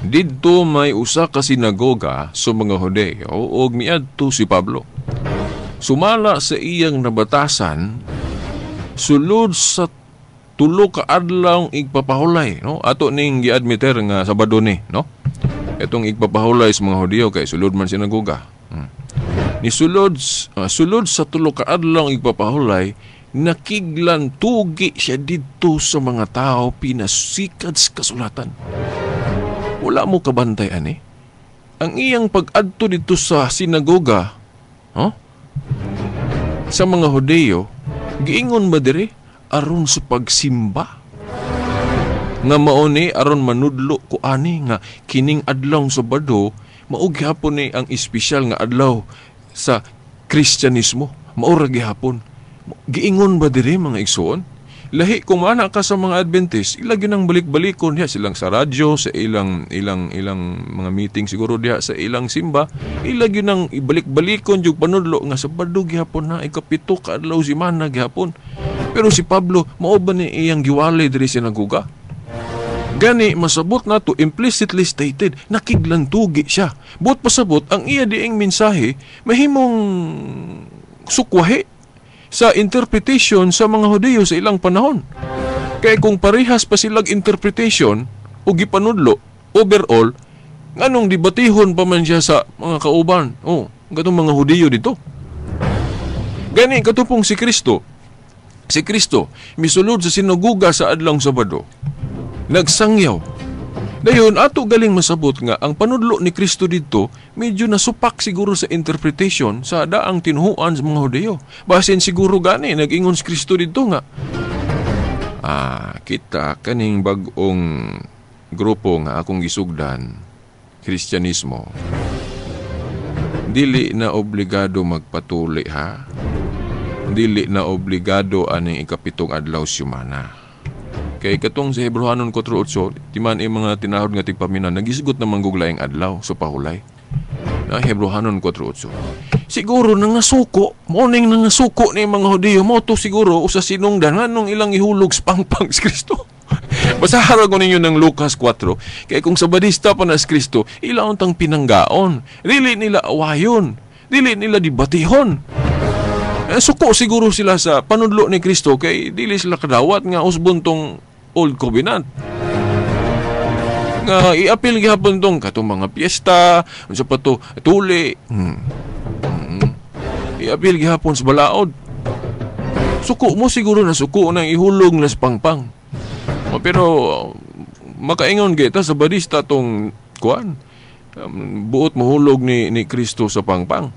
Didto may usa ka sinagoga sa mga Hudeo ug miadto si Pablo. Sumala sa iyang nabatasan, sulod sa tulo ka adlaw igpapahulay, no? Ato ning giadmiter nga Sabado ni, no? Itong igpapahulay sa mga Hudyo kay sulod man sinagoga. Ni sulod sulod sa tulo ka adlaw igpapahulay, nakiglan tugi siya didto sa mga tao pinasikad sa kasulatan. Wala mo kabantay ani. Ang iyang pag-adto dito sa sinagoga, huh? Sa mga Hudyo, giingon ba diri aron sa pagsimba? Nga mao ni aron manudlo ko ani nga kining adlaw Sabado mao gihapon ni ang espesyal nga adlaw sa Kristyanismo. Mao ra gihapon. Giingon ba diri mga igsoon? Lahi kung mana ka sa mga Adventist, ila gyud ang balik-balikon diha silang sa radyo, sa ilang ilang ilang mga meeting siguro diha sa ilang simba, ila gyud ang ibalik-balikon jug panudlo nga Sabado gihapon na ikapito ka adlaw semana gihapon. Pero si Pablo mao ba ni iyang giwalay diri sinagoga? Gani masabot nato implicitly stated nakiglantugi siya. Buot pasabot ang iya diing mensahe mahimong sukwahi sa interpretation sa mga Hudiyo sa ilang panahon. Kaya kung parehas pa silag interpretation o gipanudlo overall, nganong debatihon pa man siya sa mga kauban? Oh, gatong mga Hudiyo dito. Gani katupong si Kristo. Si Kristo misulod sa sinagoga sa adlawng Sabado. Nagsangyaw. Dayon ato galing masabot nga ang panudlo ni Kristo didto medyo nasupak siguro sa interpretation sa daang tinuhuan sa mga Hudiyo. Basin siguro gani nag-ingon si Kristo didto nga kita kaning bag-ong grupo nga akong gisugdan, Kristyanismo, dili na obligado magpatuli ha. Dili na obligado aning ikapitong adlaw semana. Kay katong sa Hebreohanon 4:8, timan ay mga tinahod nga tigpamina, nagisgot na mangguglayang adlaw sa pahulay. Na Hebreohanon 4:8. Siguro nangasuko, morning nangasuko ni mga Hudiyo, mo to siguro usa sinungdan nganong ilang ihulog sa pangpang si Kristo. Basahan ko ninyo ng Lucas 4. Kay kung Sabadista pa na si Kristo, ilaon tang pinanggaon. Dili nila awayon, dili nila debatihon. Suko siguro sila sa panudlo ni Kristo kay dili sila kadawat nga usbon tong Old Covenant. Nga iapil gihapon tong katong mga piyesta, unsa pa to, tuli. Iapil gihapon sa balaod. Suko mo siguro na suko nang ihulog na sa pangpang. Pero makaingon kita sa Sabadista tong kuan. Buot mohulog ni Kristo sa pangpang.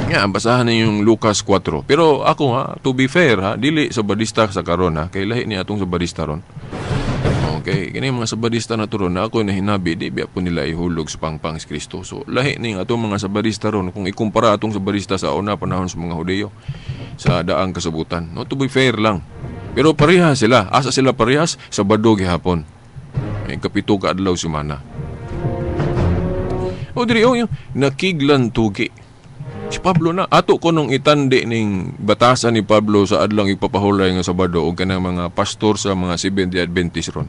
Nga, basahan ninyo yung Lucas 4. Pero ako ha, to be fair ha, dili Sabadista sa karon ha, kay lahi ni atong Sabadista ron. Okay, kini mga Sabadista na turon na ako na hinabi, di biya po nila ihulog sa pangpang si Kristo. So lahi ni atong mga Sabadista ron kung ikumpara atong Sabadista sa una panahon sa mga Hudiyo sa daang kasabutan. No, to be fair lang. Pero pareha sila, asa sila parehas Sabado gihapon. May kapito ka adlaw semana. O diri o yung nakiglantugi. Si Pablo na ato ko nung itandi ning batasan ni Pablo sa adlang ipapahulay nga Sabado og kanang mga pastor sa mga Seventh-day Adventist ron.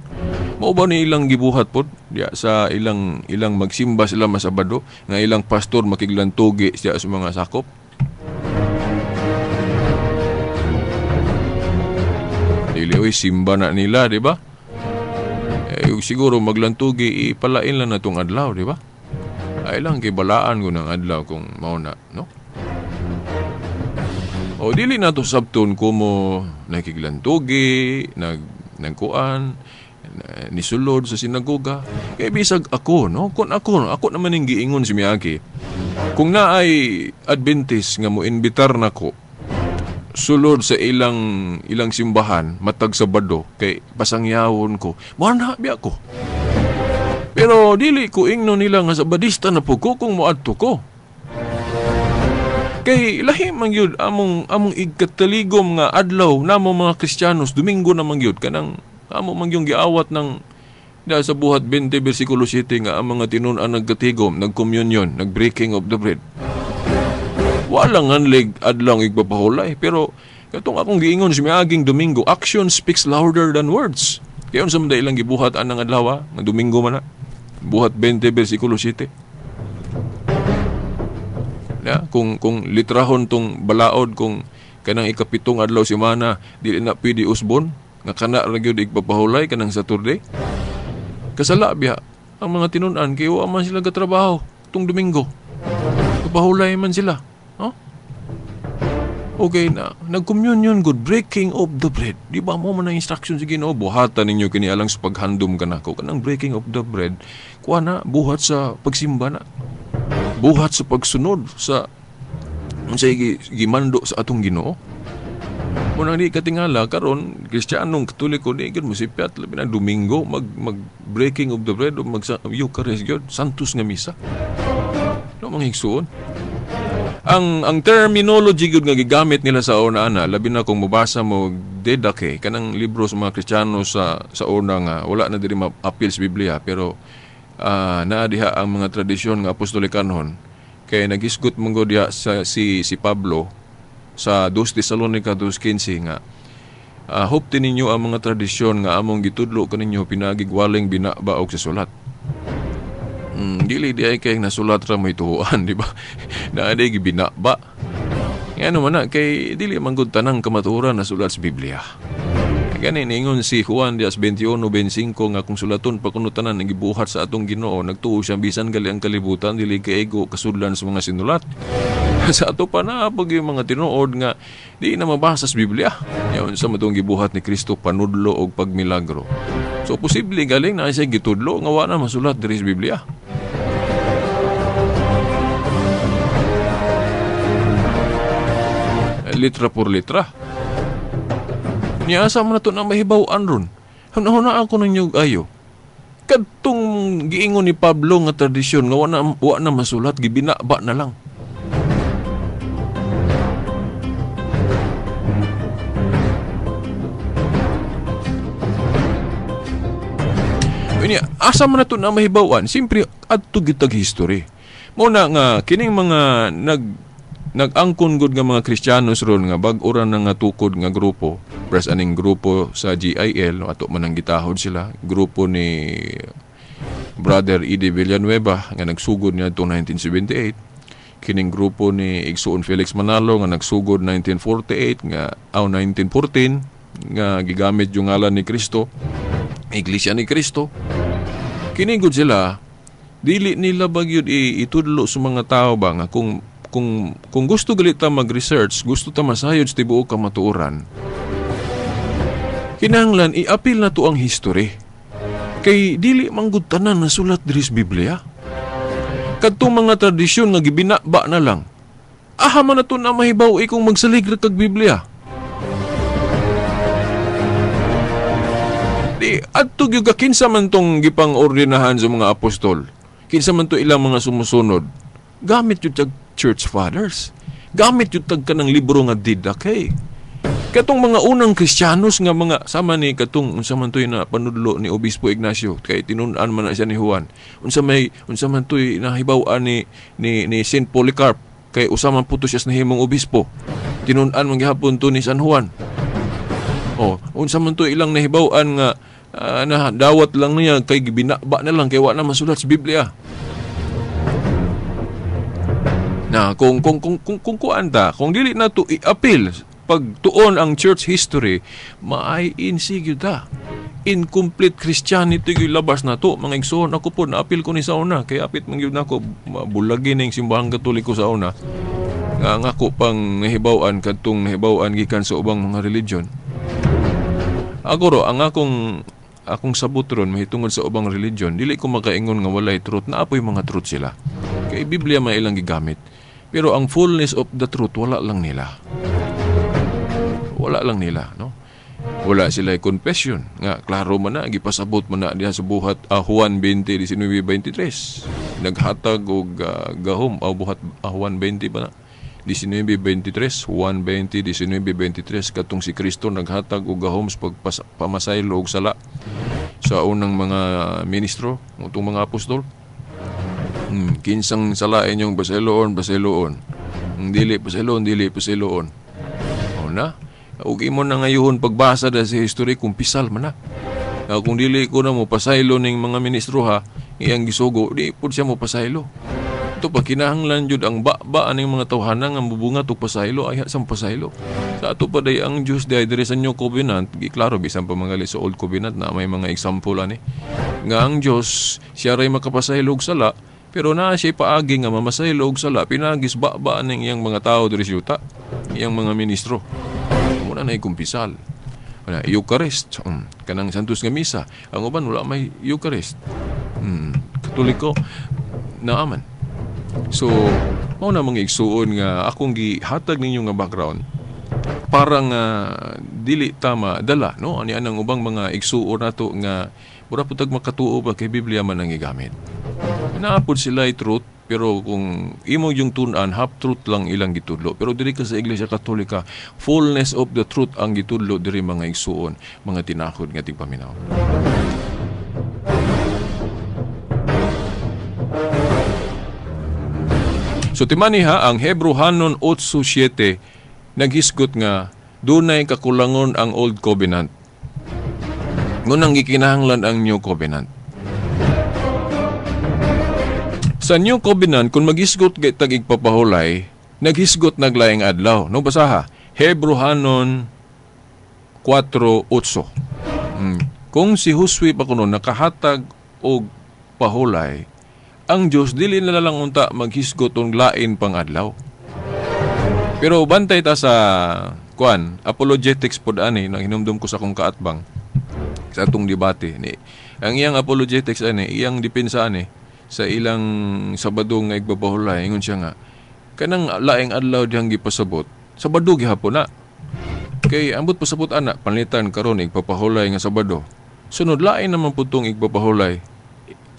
Mao ba ni ilang gibuhat pod diya sa ilang ilang magsimba sila masabado nga ilang pastor makiglantugi siya sa mga sakop? Dili oy simba na nila, di ba? Eh, siguro maglantugi ipalain lang na tong adlaw, di ba? Ay lang kay balaan ko ng adlaw kung mao na, no? O dili na to sabton kumo nakiglantugi, nagkuan, nisulod sa sinagoga. Kay bisag ako, no? Kung ako naman ning giingon si Miyagi. Kung naay Adventist nga mo inbitar nako sulod sa ilang ilang simbahan matag Sabado kay pasangyawon ko, mo na biya ko. Pero dili ko ingno nila nga Sabadista na po ko kung moadto ko. Kay lahi man gyud among among igkataligom nga adlaw namo mga Kristiyanos, Domingo na man gyud kanang amo man gyud giawat ng da sa Buhat 20 versikulo 7 nga ang mga tinun-an nagkatigom, nagcommunion, nag-breaking of the bread. Walang anlig adlaw igpapahulay, pero Katong akong giingon sa miaging Domingo, action speaks louder than words. Kaya unsa man ilang gibuhat anang adlaw, nga Domingo man na. Buhat 20 versikulo 7. Ya, kung litrahon tong balaod kung kanang ikapitong adlaw semana dili na pwede usbon nga kana ra gyud igpapahulay kanang Saturday. Kasala biya ang mga tinun-an kay wa man sila gatrabaho tong Domingo. Pahulay man sila. Huh? Okay na, nag-communion good, breaking of the bread. Di ba mo man ang instruction sa Ginoo, buhatan ninyo kini alang sa paghandom kanako. Kanang breaking of the bread, kuha na, buhat sa pagsimba na. Buhat sa pagsunod sa unsay gimando sa atong Ginoo. Munang di katingala karon Kristiyanong Katoliko di gyud mosipyat labi na Domingo mag breaking of the bread o mag Eucharist gyud, Santos nga misa. No mga higsuon. Ang terminology gyud nga gigamit nila sa una ana, labi na kung mobasa mo Didache kanang libro sa mga Kristiyano sa una nga wala na diri ma-appeal sa Biblia, pero naa diha ang mga tradisyon nga apostolikanhon kay nagisgot man gud diha sa si Pablo sa 2 Tesalonica 2:15 nga hopti ninyo ang mga tradisyon nga among gitudlo kaninyo pinagigwaling binaba og sa sulat. Dili di ay kay nasulat ra may tuhuan, di ba? Naa di gibinaba. Ngano man na kay dili man gud tanang kamatuoran nasulat sa Biblia. Gani niingon si Juan Diaz 21:25 nga kung sulaton pa kuno tanan ang gibuhat sa atong Ginoo, nagtuo siya bisan gali ang kalibutan dili kaigo kasudlan sa mga sinulat. Sa ato pa na pag yung mga tinuod nga di na mabasa sa Biblia. Yaon sa matong gibuhat ni Kristo panudlo og pagmilagro. So posible galing na siya gitudlo nga wa na masulat diri sa Biblia. Litra por litra. Niya asa man nato na mahibaw-an ron. Hunahuna ako ninyo ayo. Kadtong giingon ni Pablo nga tradisyon nga wa na masulat, gibinaba na lang. Unya, asa man nato na mahibaw-an? Siyempre adto gitag history. Muna nga kining mga nag-angkon gud nga mga Kristiyanos ron nga bag-o ra na nga tukod nga grupo, pres aning grupo sa GIL, no, ato man ang gitahod sila, grupo ni Brother E.D. Villanueva nga nagsugod niya itong 1978, kining grupo ni Igsoon Felix Manalo nga nagsugod 1948 nga aw 1914 nga gigamit yung ngalan ni Kristo, Iglesia ni Kristo. Kini gud sila dili nila bagyod itudlo sa mga tao ba nga kung gusto galit ta mag-research, gusto ta masayod sa tibuok kamatuoran, kinahanglan i-appeal na to ang history. Kay dili manggod tanan na sulat diri sa Biblia. Kadtong mga tradisyon nga gibinaba na lang, aha man na to na mahibaw kung magsalig ra kag Biblia. Di adto gyud ka kinsa man tong gipang-ordinahan sa mga apostol, kinsa man to ilang mga sumusunod, gamit gyud tag Church Fathers, gamit yung tag kanang libro nga Didache. Katong mga unang Kristiyanos nga mga sama ni katong unsa man toy na panudlo ni Obispo Ignacio kay tinun-an man na siya ni Juan. Unsa man toy nahibaw-an ni Saint Polycarp kay usa man puto siya sa nahimong obispo. Tinun-an man gihapon to ni San Juan. Oh, unsa man toy ilang nahibaw-an nga na dawat lang niya kay gibinaba na lang kay wa na masulat sa Biblia. Na kung kuan ta, kung dili na to i-appeal pagtuon ang church history, maay insigyo ta. Incomplete Christianity gyud labas na to. Mga igsoon, ako po na-appeal ko ni sa una kay apit man gyud nako bulagin ning simbahang Katoliko sa una. Nga ang ako pang nahibaw-an kadtong nahibaw-an gikan sa ubang mga religion. Ako ro ang akong sabot ron mahitungod sa ubang religion, dili ko makaingon nga walay truth, naapoy mga truth sila. Kay Biblia man ilang gigamit. Pero ang fullness of the truth wala lang nila. Wala lang nila, no? Wala sila confession. Nga klaro man na gipasabot man na diha sa buhat Juan 20:19-23. Naghatag og gahom buhat Juan 20 pa na. 19:23, Juan 20:19-23 katong si Kristo naghatag og gahom sa pagpamasaylo og sala sa unang mga ministro, utong mga apostol. Kinsang sala inyong pasayloon, pasayloon. Ang dili pasayloon, dili pasayloon. O na, Ug imo na ngayuhon pagbasa da sa history kung pisal man na. Kung dili ko na mo pasaylo ning mga ministro ha, iyang gisugo, di pud siya mo pasaylo. Ito pa kinahanglan jud ang ba aning mga tawhana nga mubungat og pasaylo ay sa pasaylo. Sa ato pa day ang Dios day diri sa New Covenant, giklaro bisan pa mangali sa Old Covenant na may mga example ani nga ang Dios siya ray makapasaylo og sala, pero naa siya paagi nga mamasaylo og sala pinagis ba aning iyang mga tawo diri sa yuta, iyang mga ministro. Muna na ikumpisal. Wala, Eucharist, kanang Santos nga Misa. Ang uban wala may Eucharist. Katoliko naaman. So, mao na mga igsuon nga akong gihatag ninyo nga background para nga dili tama dala, no, ani anang ubang mga igsuon nato nga mura pud tag makatuo ba kay Biblia man ang gigamit. Naapod sila truth, pero kung imo yung tun-an, half truth lang ilang gitudlo. Pero diri ka sa Iglesia Katolika, fullness of the truth ang gitudlo diri mga igsuon, mga tinakod nga tigpaminaw. So timaniha ang Hebrehanon 8:7 naghisgot nga dunay kakulangon ang Old Covenant. Ngunang gikinahanglan ang New Covenant. Sa New Covenant, kung maghisgot kay tag igpapahulay, naghisgot naglaing adlaw. No, basaha. Hebrehanon 4:8. Kung si Josue pa kuno nakahatag og pahulay, ang Diyos dili na lang unta maghisgot og lain pang adlaw. Pero bantay ta sa kuan, apologetics pod ani nang hinumdum ko sa akong kaatbang sa atong debate ni. Ang iyang apologetics ani, iyang depensa ani sa ilang Sabado nga igpapahulay, ingon siya nga kanang laing adlaw dihang gipasabot, Sabado gihapon na. Kay ambot pasabot ana, panlitan karon igpapahulay nga Sabado. Sunod lain naman pud tong igpapahulay,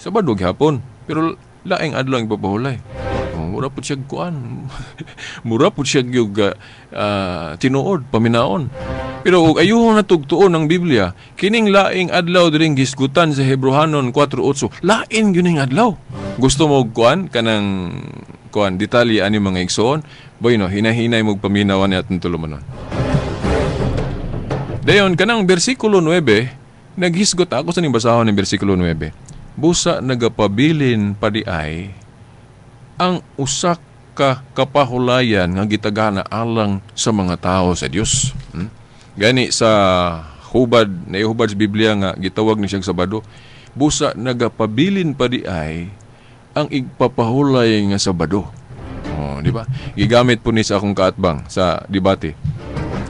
Sabado gihapon. Pero laing adlaw ang igpapahulay. Oh, mura pud siya kuan. Mura pud siya gyud tinuod, paminaon. Pero og ayuhon na tugtuon ang Biblia, kining laing adlaw diring gisgutan sa Hebrehanon 4:8, lain gyud ning adlaw. Gusto mo kuan kanang kuan detalye ani mga igsoon? Bueno, hinahinay mo paminawan ni atong tulumanon. Dayon kanang bersikulo 9, naghisgot ako sa ning basahon ning bersikulo 9. Busa nagapabilin padiay ang usak ka kapahulayan nga gitagana alang sa mga tao sa Dios. Gani sa hubad, naihubad sa Biblia nga gitawag ni siyang Sabado, busa nagapabilin padiay ang igpapahulay nga Sabado. Oh, di ba? Gigamit po ni sa akong kaatbang sa debate.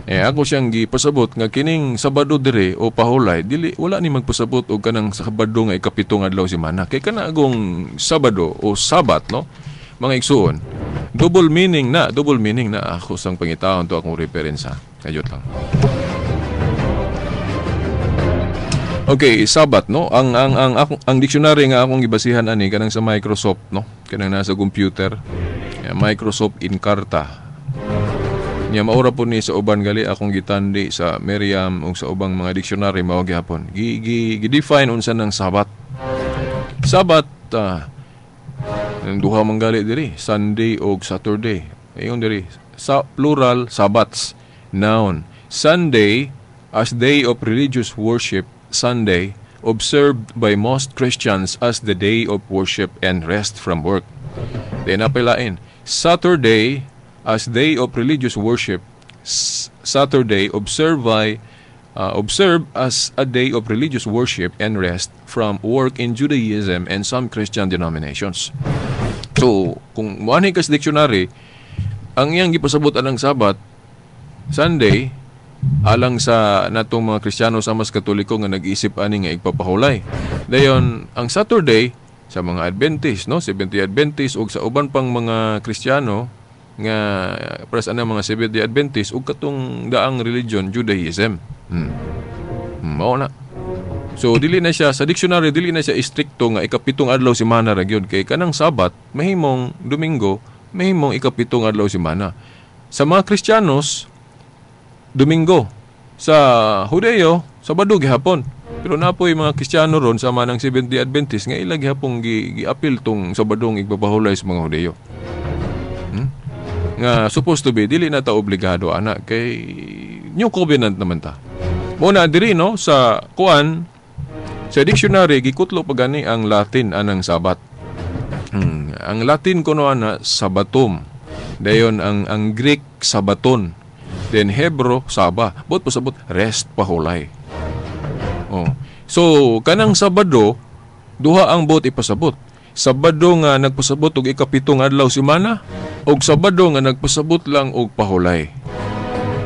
Eh ako siyang gipasabot nga kining Sabado dire o pahulay dili wala ni magpasabot og kanang Sabado nga ikapito nga adlaw semana. Kay kana agong Sabado o Sabat, no, mga igsuon, double meaning na ako sang pangitaon to akong reference ha. Kayot lang. Okay, Sabat, no, ang dictionary nga akong gibasihan ani kanang sa Microsoft, no, kanang nasa computer, Microsoft Encarta. Nya maura po ni sa uban gali akong gitandi sa Merriam ug sa ubang mga dictionary mao gihapon. Gi-define unsa nang Sabat. Sabat ang duha man gali diri, Sunday og Saturday. Ayon diri sa plural Sabats, noun. Sunday as day of religious worship, Sunday observed by most Christians as the day of worship and rest from work. Then apelain, Saturday as day of religious worship, Saturday observed as a day of religious worship and rest from work in Judaism and some Christian denominations. So, kung muanhi ka sa dictionary, ang iyang gipasabot anang Sabat, Sunday, alang sa natong mga Kristiyano sa mas Katoliko nga nag-isip ani nga igpapahulay. Dayon, ang Saturday sa mga Adventist, no, Seventh-day Adventist ug sa uban pang mga Kristiyano nga para sa anang mga Seventh-day Adventist ug katong daang religion Judaism. Mao na. So dili na siya sa dictionary, dili na siya istrikto nga ikapitong adlaw semana ra gyud kay kanang Sabat mahimong Domingo, mahimong ikapitong adlaw semana. Sa mga Kristiyanos Domingo, sa Hudeo Sabado gihapon. Pero napoy mga Kristiyano ron sa manang Seventh-day Adventist nga ila gihapong giapil tong Sabadong igpapahulay sa mga Hudeo. Nga supposed to be dili na ta obligado ana kay New Covenant naman ta. Muna diri, no, sa kuan sa dictionary gikutlo pa gani ang Latin anang Sabat. Ang Latin kuno ana sabatum. Dayon ang Greek sabaton. Then Hebrew saba. But pasabot rest, pahulay. Oh. So kanang Sabado, duha ang bot ipasabot. Sabado nga nagpasabot og ikapitong adlaw semana, og Sabado nga nagpasabot lang og pahulay.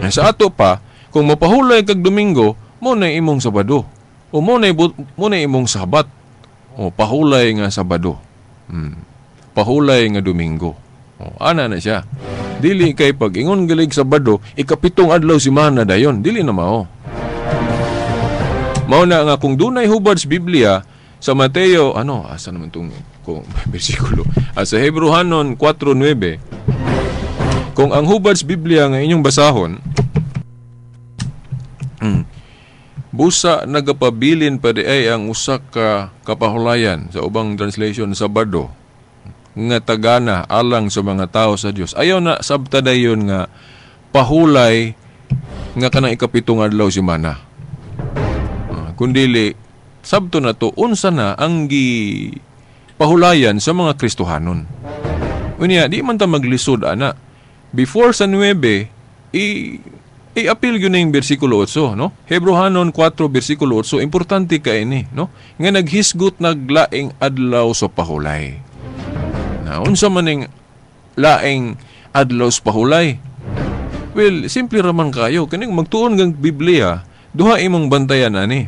Sa ato pa, kung mapahulay kag Domingo, mo na imong Sabado. O mo na imong Sabat. O pahulay nga Sabado. Pahulay nga Domingo. O, ana na siya. Dili kay pag ingon galig Sabado, ikapitong adlaw semana dayon, dili na mao. Mao na nga kung dunay hubad sa Biblia sa Mateo, ano, asa naman tong kung bersikulo? Sa Hebreohanon 4:9. Kung ang hubad sa Biblia nga inyong basahon, busa nagapabilin pa di ay ang usa ka kapahulayan sa ubang translation Sabado nga tagana alang sa mga tao sa Dios. Ayaw na sabta dayon nga pahulay nga kanang ikapitong adlaw semana. Kundili sabto na to unsa na ang gi pahulayan sa mga Kristohanon. Unya di man ta maglisod ana. Before sa 9 i-appeal yun na yung bersikulo 8, no? Hebreohanon 4, bersikulo 8, importante ka ini, no? Nga naghisgot naglaing adlaw sa pahulay. Na, unsa man ning laing adlaw sa pahulay? Well, simple raman kayo. Kaning magtuon kang Biblia, duha imong bantayan ani.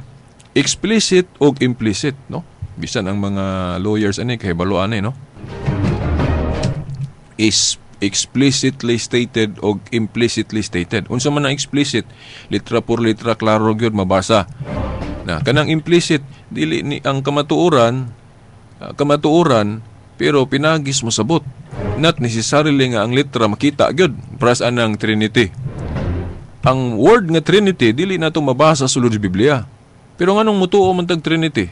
Explicit o implicit, no? Bisan ang mga lawyers ani kay balo ani, no? Is explicitly stated o implicitly stated. Unsa man ang explicit, litra por litra klaro gyud mabasa. Na kanang implicit dili ni ang kamatuoran, pero pinagis mosabot. Not necessarily nga ang litra makita gyud pras anang Trinity. Ang word nga Trinity dili nato mabasa sulod sa Biblia. Pero nganong mutuo man tag Trinity?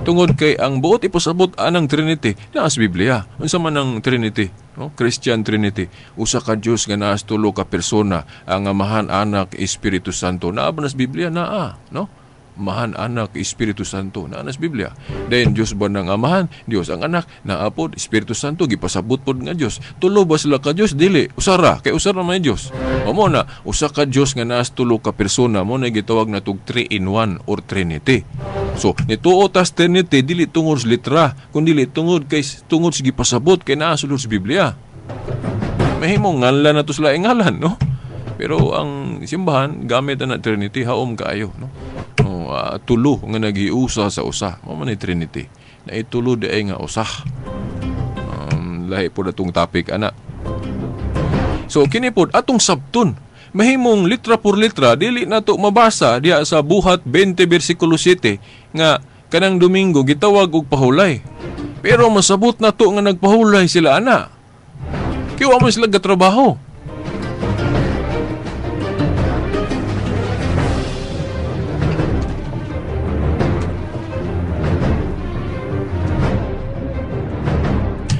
Tungod kay ang buot ipasabot anang Trinity naa sa Biblia. Unsa man ang Trinity? No? Christian Trinity. Usa ka Dios nga naa sa tulo ka persona, ang Amahan, Anak, Espiritu Santo. Naa ba na sa Biblia? Naa, no? Amahan, Anak, Espiritu Santo. Naa na sa Biblia. Then Dios ba ng Amahan, Dios ang Anak, naa pod Espiritu Santo, gipasabot pod nga Dios. Tulo ba sila ka Dios? Dili. Usara, kay usara man Dios. O mo na usa ka Dios nga naa sa tulo ka persona, mo na gitawag natog 3 in 1 or Trinity. So, nituo tas Trinity dili tungod sa litra, kundi tungod kay tungod sa gipasabot kay naa sulod sa Biblia. Mahimong ngalan na to sila ngalan, no? Pero ang simbahan gamit na Trinity haom kaayo, no? O, tulo nga nagiusa sa usa. Mao man ni Trinity. Naitulo di ay nga usa. Lahi pod atong topic ana. So kini pod atong sabton. Mahimong litra por litra dili nato mabasa diha sa Buhat 20 bersikulo 7 nga kanang Domingo gitawag og pahulay. Pero masabot nato nga nagpahulay sila ana. Kay wa man sila gatrabaho.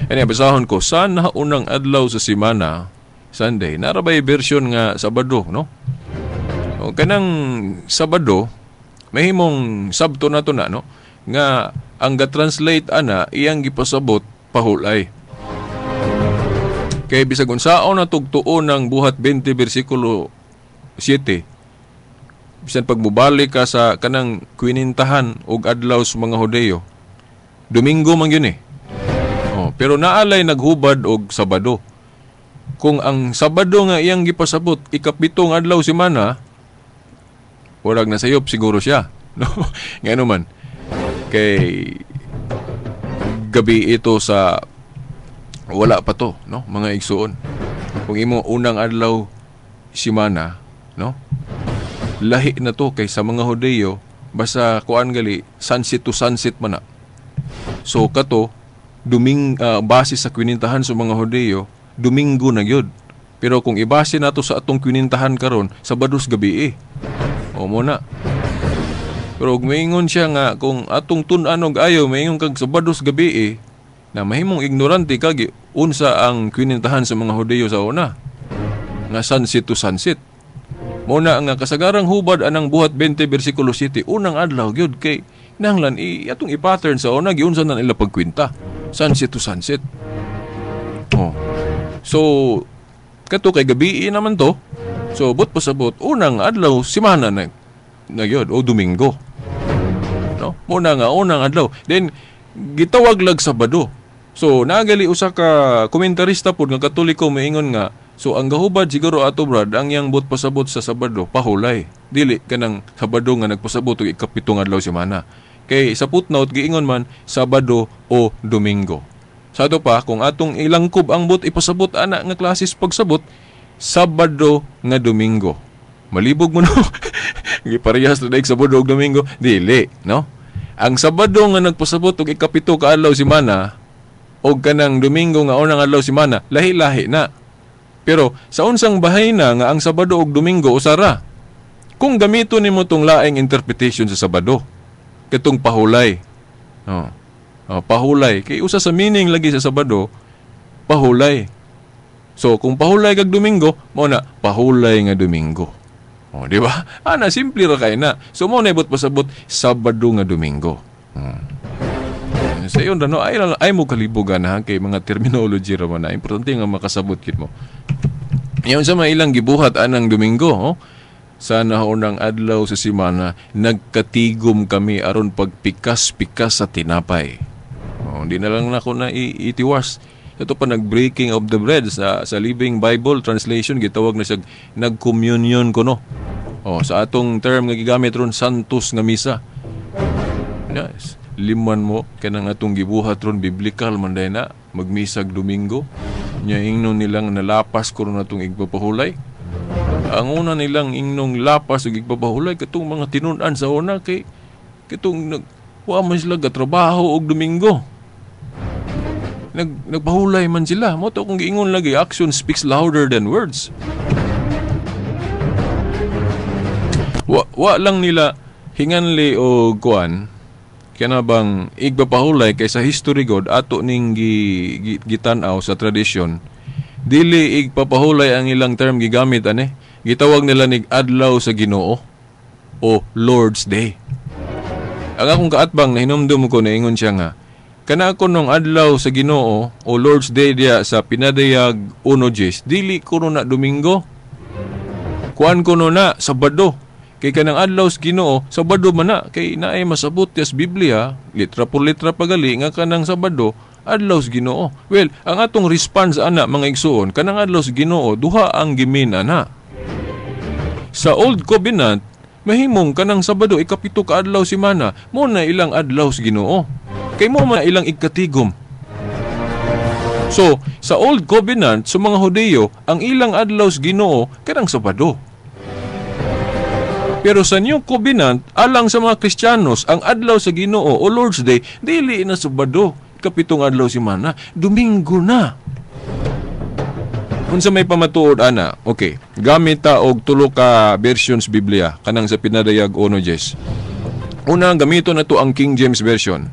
Ano, basahon ko, sa naunang adlaw sa simana, Sunday, narabay version nga Sabado, no? O, kanang Sabado, mahimong Sabto na to na, no? Nga, ang ga-translate ana, iyang gipasabot, pahulay. Kay bisag unsaon na tugtuon ng Buhat 20, versikulo 7, bisan pag mubalik ka sa kanang kwinintahan og adlaw sa mga Hudeyo, Domingo man yun eh. Oh, pero naalay naghubad og Sabado. Kung ang Sabado nga iyang gipasabot ikapitong adlaw semana, warag nasayop siguro siya, no? Ngano man kay gabi ito sa wala pa to, no, mga igsuon. Kung imo unang adlaw semana, no, lahi na to kay sa mga Hudeyo basta kuan gali sunset to sunset man na. So kato base sa kwinintahan sa mga Hudeyo, Domingo na gyud. Pero kung ibase nato sa atong kwinintahan karon, Sabado sa gabi eh. O mo na. Pero og maingon siya nga kung atong tun-an og ayo maingon kag Sabado sa gabi eh, na mahimong ignorante kag unsa ang kwinintahan sa mga Hudeyo sa una nga sunset to sunset. Mo na nga kasagarang hubad anang Buhat 20 versikulo 7, unang adlaw gyud kay nanglan atong i-pattern sa una giunsa na nila pagkwenta. Sunset to sunset. Oh. So kato kay gabi naman to. So but pasabot unang adlaw semana na na gyud o Domingo. No? Mo na nga unang adlaw. Then gitawag lag Sabado. So nagali usa ka komentarista pod nga Katoliko moingon nga so ang gahubad siguro ato brad ang yang but pasabot sa Sabado pahulay. Dili kanang Sabado nga nagpasabot og ikapitong adlaw semana. Kay sa footnote giingon man Sabado o Domingo. Sa ato pa kung atong ilangkob ang but ipasabot ana nga klases pagsabot Sabado nga Domingo. Malibog mo no. Giparehas na daig Sabado og Domingo. Dili, no? Ang Sabado nga nagpasabot og ikapito ka adlaw semana og kanang Domingo nga unang adlaw semana, lahi-lahi na. Pero sa unsang bahay na nga ang Sabado og Domingo usara. Kung gamito nimo tong laing interpretation sa Sabado, katong pahulay. Oh. Oh, pahulay kay usa sa meaning lagi sa Sabado, pahulay. So kung pahulay kag Domingo, mao na pahulay nga Domingo. Oh, di ba? Ana simple ra kay na. So mo na ibot pasabot Sabado nga Domingo. Sa iyon no, ay mo kalibugan ha kay mga terminology ra man na. Importante nga makasabot kit mo. Iyon sa mga ilang gibuhat anang Domingo, oh. Sa naunang adlaw sa semana, nagkatigom kami aron pagpikas-pikas sa tinapay. Oh, hindi na lang nako na itiwas. Ito pa nag-breaking of the bread sa Living Bible Translation gitawag na siya nag-communion kuno. Oh, sa atong term nga gigamit ron santos nga misa. Yes. Liman mo kanang atong gibuhat ron biblical man day na magmisag Domingo. Nya ingnon nilang nalapas kuno natong igpapahulay. Ang una nilang ingnong lapas ug igpapahulay katong mga tinun-an sa una kay katong wa man sila gatrabaho og Domingo. Nagpahulay man sila. Mo to kung giingon lagi, action speaks louder than words. Wa lang nila hinganli o kuan kana bang igpapahulay kay sa history god ato ning gitan-aw sa tradisyon. Dili igpapahulay ang ilang term gigamit ane. Gitawag nila nig adlaw sa Ginoo o Lord's Day. Ang akong kaatbang nahinumdum ko naingon siya nga kana ko nung adlaw sa Ginoo o Lord's Day diya sa Pinadayag 1:10, dili kuno na Domingo. Kuan kuno na Sabado. Kay kanang adlaw sa Ginoo, Sabado man na kay naay masabot sa Biblia, litra por litra pagali nga kanang Sabado adlaw sa Ginoo. Well, ang atong response ana mga igsuon, kanang adlaw sa Ginoo duha ang gimin ana. Sa Old Covenant, mahimong kanang Sabado ikapito ka adlaw semana, mo na ilang adlaw sa Ginoo. Kay mo man ilang ikatigom. So, sa Old Covenant sa mga Hudiyo, ang ilang adlaw sa Ginoo kanang Sabado. Pero sa New Covenant, alang sa mga Kristiyanos, ang adlaw sa Ginoo o Lord's Day dili na Sabado, ikapitong adlaw semana, Domingo na. Unsa may pamatuod ana? Okay, gamit ta og tulo ka versions Biblia kanang sa Pinadayag 1:10. Una, gamiton nato ang King James Version.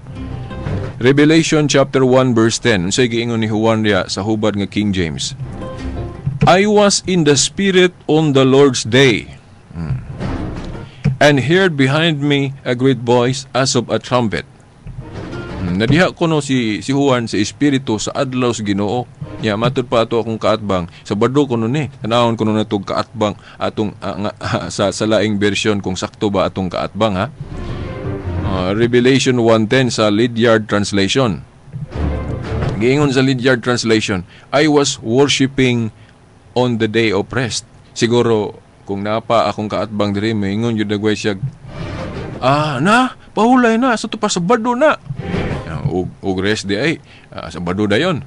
Revelation chapter 1 verse 10. Unsay giingon ni Juan diya sa hubad nga King James? I was in the Spirit on the Lord's day, and heard behind me a great voice as of a trumpet. Nadiha ko no si Juan sa Espiritu sa adlaw sa Ginoo. Nya matud pa ato akong kaatbang Sabado kuno ni. Tanawon kuno natog kaatbang atong sa laing version kung sakto ba atong kaatbang ha. Revelation 1:10 sa Lydiard Translation. Giingon sa Lydiard Translation, I was worshiping on the day of rest. Siguro kung napa akong kaatbang diri moingon jud nagway siya, na pahulay na sa to pa Sabado na. Og rest day ay Sabado dayon.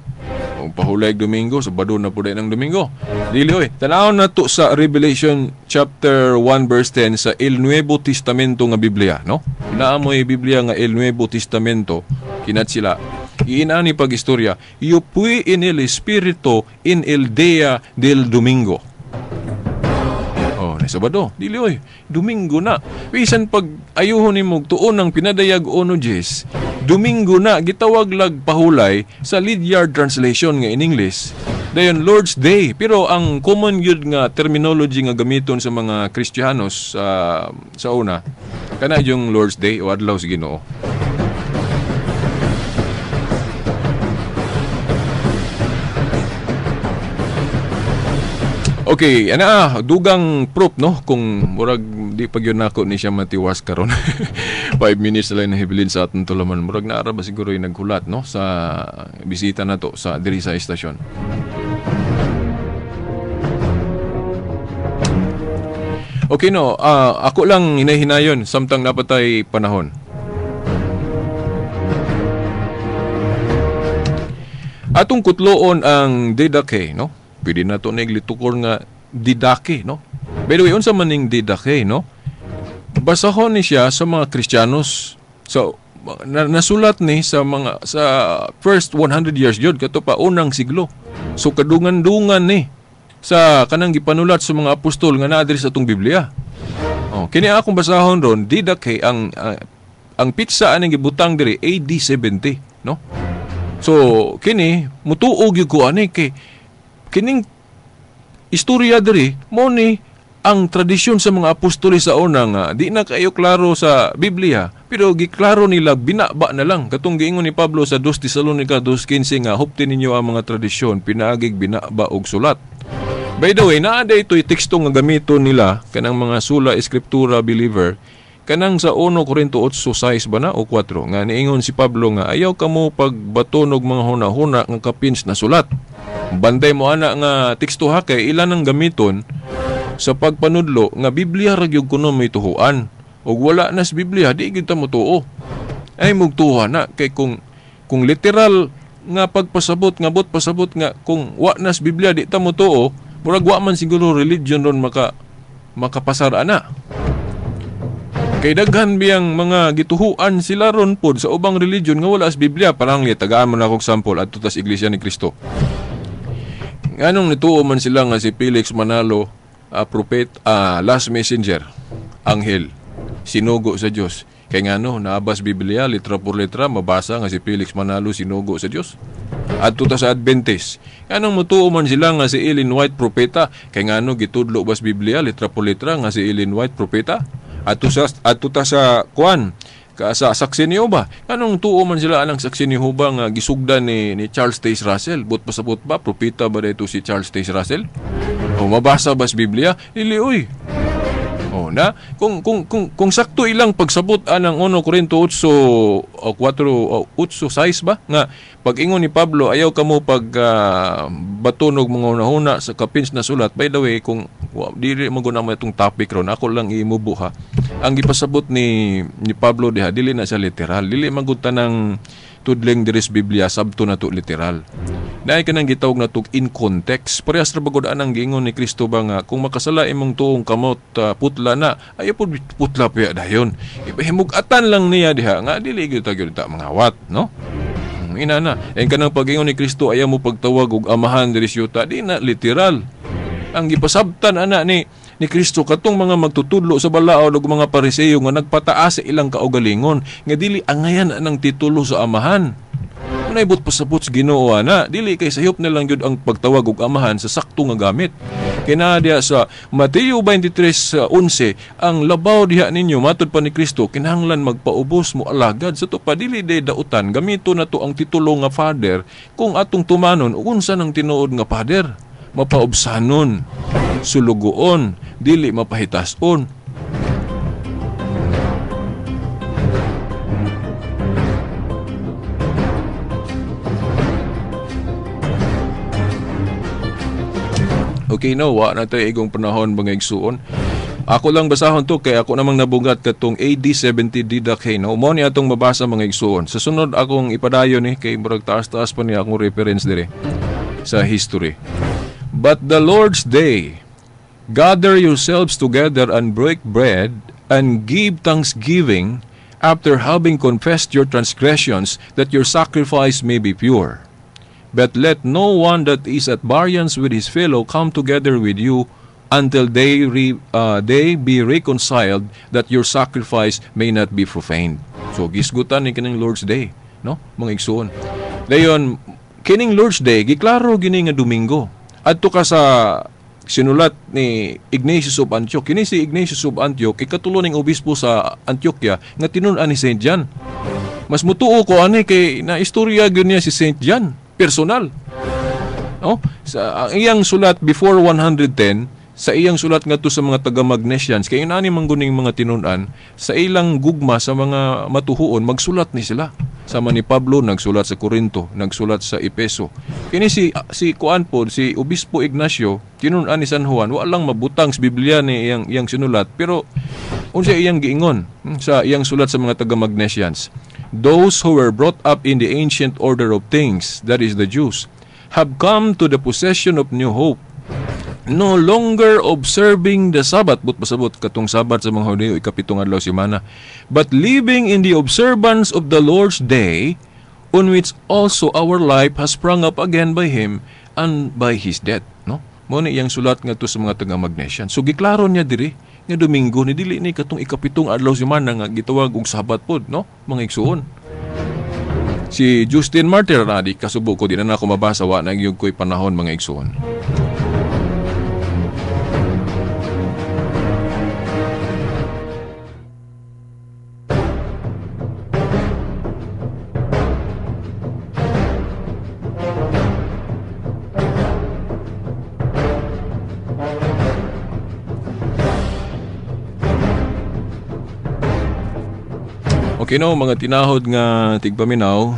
Og pahulay Domingo, Sabado na pud ng Domingo. Dili oy, tan-awon na to sa Revelation chapter 1 verse 10 sa El Nuevo Testamento nga Biblia, no? Naamoy Biblia nga El Nuevo Testamento, kinat sila. Iinani pag istorya, yo fui en el Espíritu en el día del Domingo. Oh, na Sabado. Dili oy, Domingo na. Bisan pag ayuhon nimo tuon ang Pinadayag 1:10, Domingo na gitawag lag pahulay sa Lydiard Translation nga in English. Dayon Lord's Day, pero ang common gyud nga terminology nga gamiton sa mga Kristiyanos sa una kana yung Lord's Day o adlaw sa Ginoo. Okay, ana dugang proof no kung murag di pa gyud nako ni siya matiwas karon. 5 minutes na lang nahibilin sa atong tulaman. Murag naara ba siguro yung naghulat no sa bisita nato sa diri sa istasyon. Okay no, ako lang hinahinayon samtang napatay panahon. Atong kutloon ang Didache no. Pwede na to naglitukor nga Didache, no? By the way, unsa man ning Didache, no? Basahon ni siya sa mga Kristiyanos. So, nasulat ni sa mga sa first 100 years yun, kato pa unang siglo. So, kadungan-dungan ni sa kanang gipanulat sa mga apostol nga naa diri sa atong Biblia. Oh, kini akong basahon ron, Didache ang pitsa aning gibutang diri AD 70, no? So, kini mutuo gyud ko ani kay kining istorya diri mo ni ang tradisyon sa mga apostoles sa una nga di na kayo klaro sa Biblia, pero giklaro nila binaba na lang katong giingon ni Pablo sa 2 Tesalonica 2:15 nga hupti ninyo ang mga tradisyon pinaagig binaba og sulat. By the way, naa day ito'y teksto nga gamiton nila kanang mga sola scriptura believer kanang sa 1 Corinto 8:6 ba na o 4 nga niingon si Pablo nga ayaw kamo pagbaton og mga hunahuna nga kapins na sulat. Bantay mo ana nga teksto ha kay ilan ang gamiton sa pagpanudlo nga Biblia ra gyud kuno may tuhuan. Ug wala na sa Biblia di gyud ta motuo. Ay mugtuha na kay kung literal nga pagpasabot nga bot pasabot nga kung wa na sa Biblia di ta motuo, murag wa man siguro religion ron makapasar ana. Kay daghan biyang mga gituhuan sila ron pod sa ubang religion nga wala sa Biblia. Parang tagaan mo na akong sample adto tas Iglesia ni Cristo. Nganong nituo man sila nga si Felix Manalo, prophet, last messenger, anghel, sinugo sa Dios. Kay ngano naabas Biblia litra por litra mabasa nga si Felix Manalo sinugo sa Dios. Adto ta sa Adventist. Nganong mutuo man sila nga si Ellen White propeta, kay ngano gitudlo bas Biblia litra por litra nga si Ellen White propeta. Adto ta sa kuan sa saksi ni Jehovah. Anong tuo man sila anang saksi ni Jehovah nga gisugdan ni Charles Taze Russell? But pasabot ba? Propeta ba dito si Charles Taze Russell? O mabasa ba sa Biblia? Dili oy. O na kung sakto ilang pagsabot anang 1 Corinto 8:4 8:6 ba nga pag-ingon ni Pablo ayaw kamo pag batunog mga hunahuna sa kapins na sulat. By the way, kung dili mo guna mo itong topic ron, ako lang imubo ha. Ang gipasabot ni Pablo diha dili na siya literal. Dili man gud tanang tudling diri sa Biblia sabto na to literal. Naay kanang gitawag na tug in context. Parehas ra bagod anang giingon ni Kristo ba nga kung makasala imong tuong kamot putla na, ayo pud putla pa dayon. Himug-atan lang niya diha nga dili gyud ta gyud ta mangawat, no? Ina na. En kanang pag-ingon ni Kristo ayaw mo pagtawag og amahan diri siyuta, di na literal. Ang gipasabtan ana ni Kristo katong mga magtutudlo sa balaod ug mga Pariseo nga nagpataas sa ilang kaugalingon nga dili angayan anang titulo sa amahan. Unay but pasabot sa Ginoo ana, dili kay sayop na lang gyud ang pagtawag og amahan sa sakto nga gamit. Kina diha sa Mateo 23:11, ang labaw diha ninyo matud pa ni Kristo kinahanglan magpaubos mo alagad sa to pa dili day dautan gamito na to ang titulo nga Father kung atong tumanon unsa nang tinuod nga Father. Mapaubsanon, sulugoon, dili mapahitason. Okay no, wa na tayo igong panahon mga igsuon. Ako lang basahon to kay ako namang nabungat katong AD 70 Didache no. Mo ni atong mabasa mga igsuon. Sa sunod akong ipadayon ni kay murag taas-taas pa niya akong reference dire sa history. But the Lord's day, gather yourselves together and break bread and give thanksgiving after having confessed your transgressions, that your sacrifice may be pure. But let no one that is at variance with his fellow come together with you until they be reconciled, that your sacrifice may not be profaned. So, gisgutan ni kining Lord's Day, no? Mga igsuon. Dayon, Kining Lord's Day giklaro gini nga Domingo. Adto ka sa sinulat ni Ignatius of Antioch. Kini si Ignatius of Antioch, ikatulo ning obispo sa Antioquia nga tinun-an ni Saint John. Mas mutuo ko ani kay na istorya gyud niya si Saint John personal. No? Sa ang iyang sulat before 110, sa iyang sulat ngadto sa mga taga-Magnesians, kay inani man guning mga tinun-an sa ilang gugma sa mga matuhuon, magsulat ni sila. Sama ni Pablo nagsulat sa Corinto, nagsulat sa Epeso. Kini si si kuan pod, si Obispo Ignacio, tinun-an ni San Juan, wa lang mabutang sa Biblia ni iyang iyang sinulat, pero unsa iyang giingon sa iyang sulat sa mga taga-Magnesians? Those who were brought up in the ancient order of things, that is the Jews, have come to the possession of new hope, no longer observing the Sabbath, but pasabot katong Sabat sa mga Hudiyo, ikapitong adlaw semana, but living in the observance of the Lord's Day, on which also our life has sprung up again by Him and by His death. No? Mo ni iyang sulat ngadto sa mga taga-Magnesian. So giklaro niya diri nga Domingo ni, dili ni katong ikapitong adlaw semana nga gitawag og Sabat pod, no? Mga igsuon. Si Justin Martyr na di kasubo ko, di na nako mabasa, wa na gyud ko'y panahon, mga igsuon. Okay no, mga tinahod nga tigpaminaw,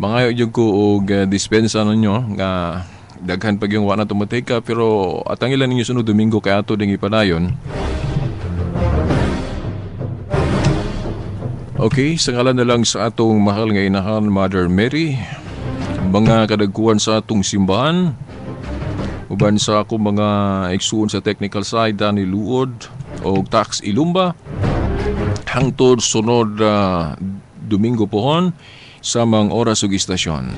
mangayo jud ko og dispensa ninyo nga daghan pag yung wa na tumateka, pero atangilan ninyo sunod Domingo kay ato ding ipadayon. Okay, sa ngalan na lang sa atong mahal nga inahan, Mother Mary, mga kadagkuan sa atong simbahan, uban sa akong mga igsuon sa technical side, Danny Luod og Tax Ilumba, hangtod sunod Domingo pohon sa mga oras ug istasyon.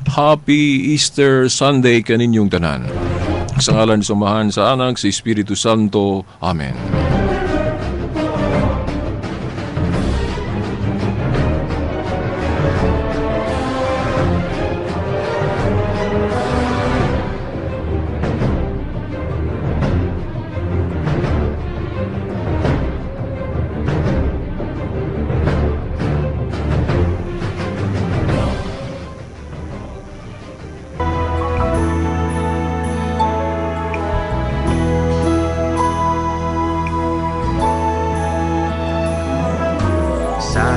Happy Easter Sunday kaninyong tanan. Sa ngalan sa Amahan, sa Anak, sa Espiritu Santo. Amen.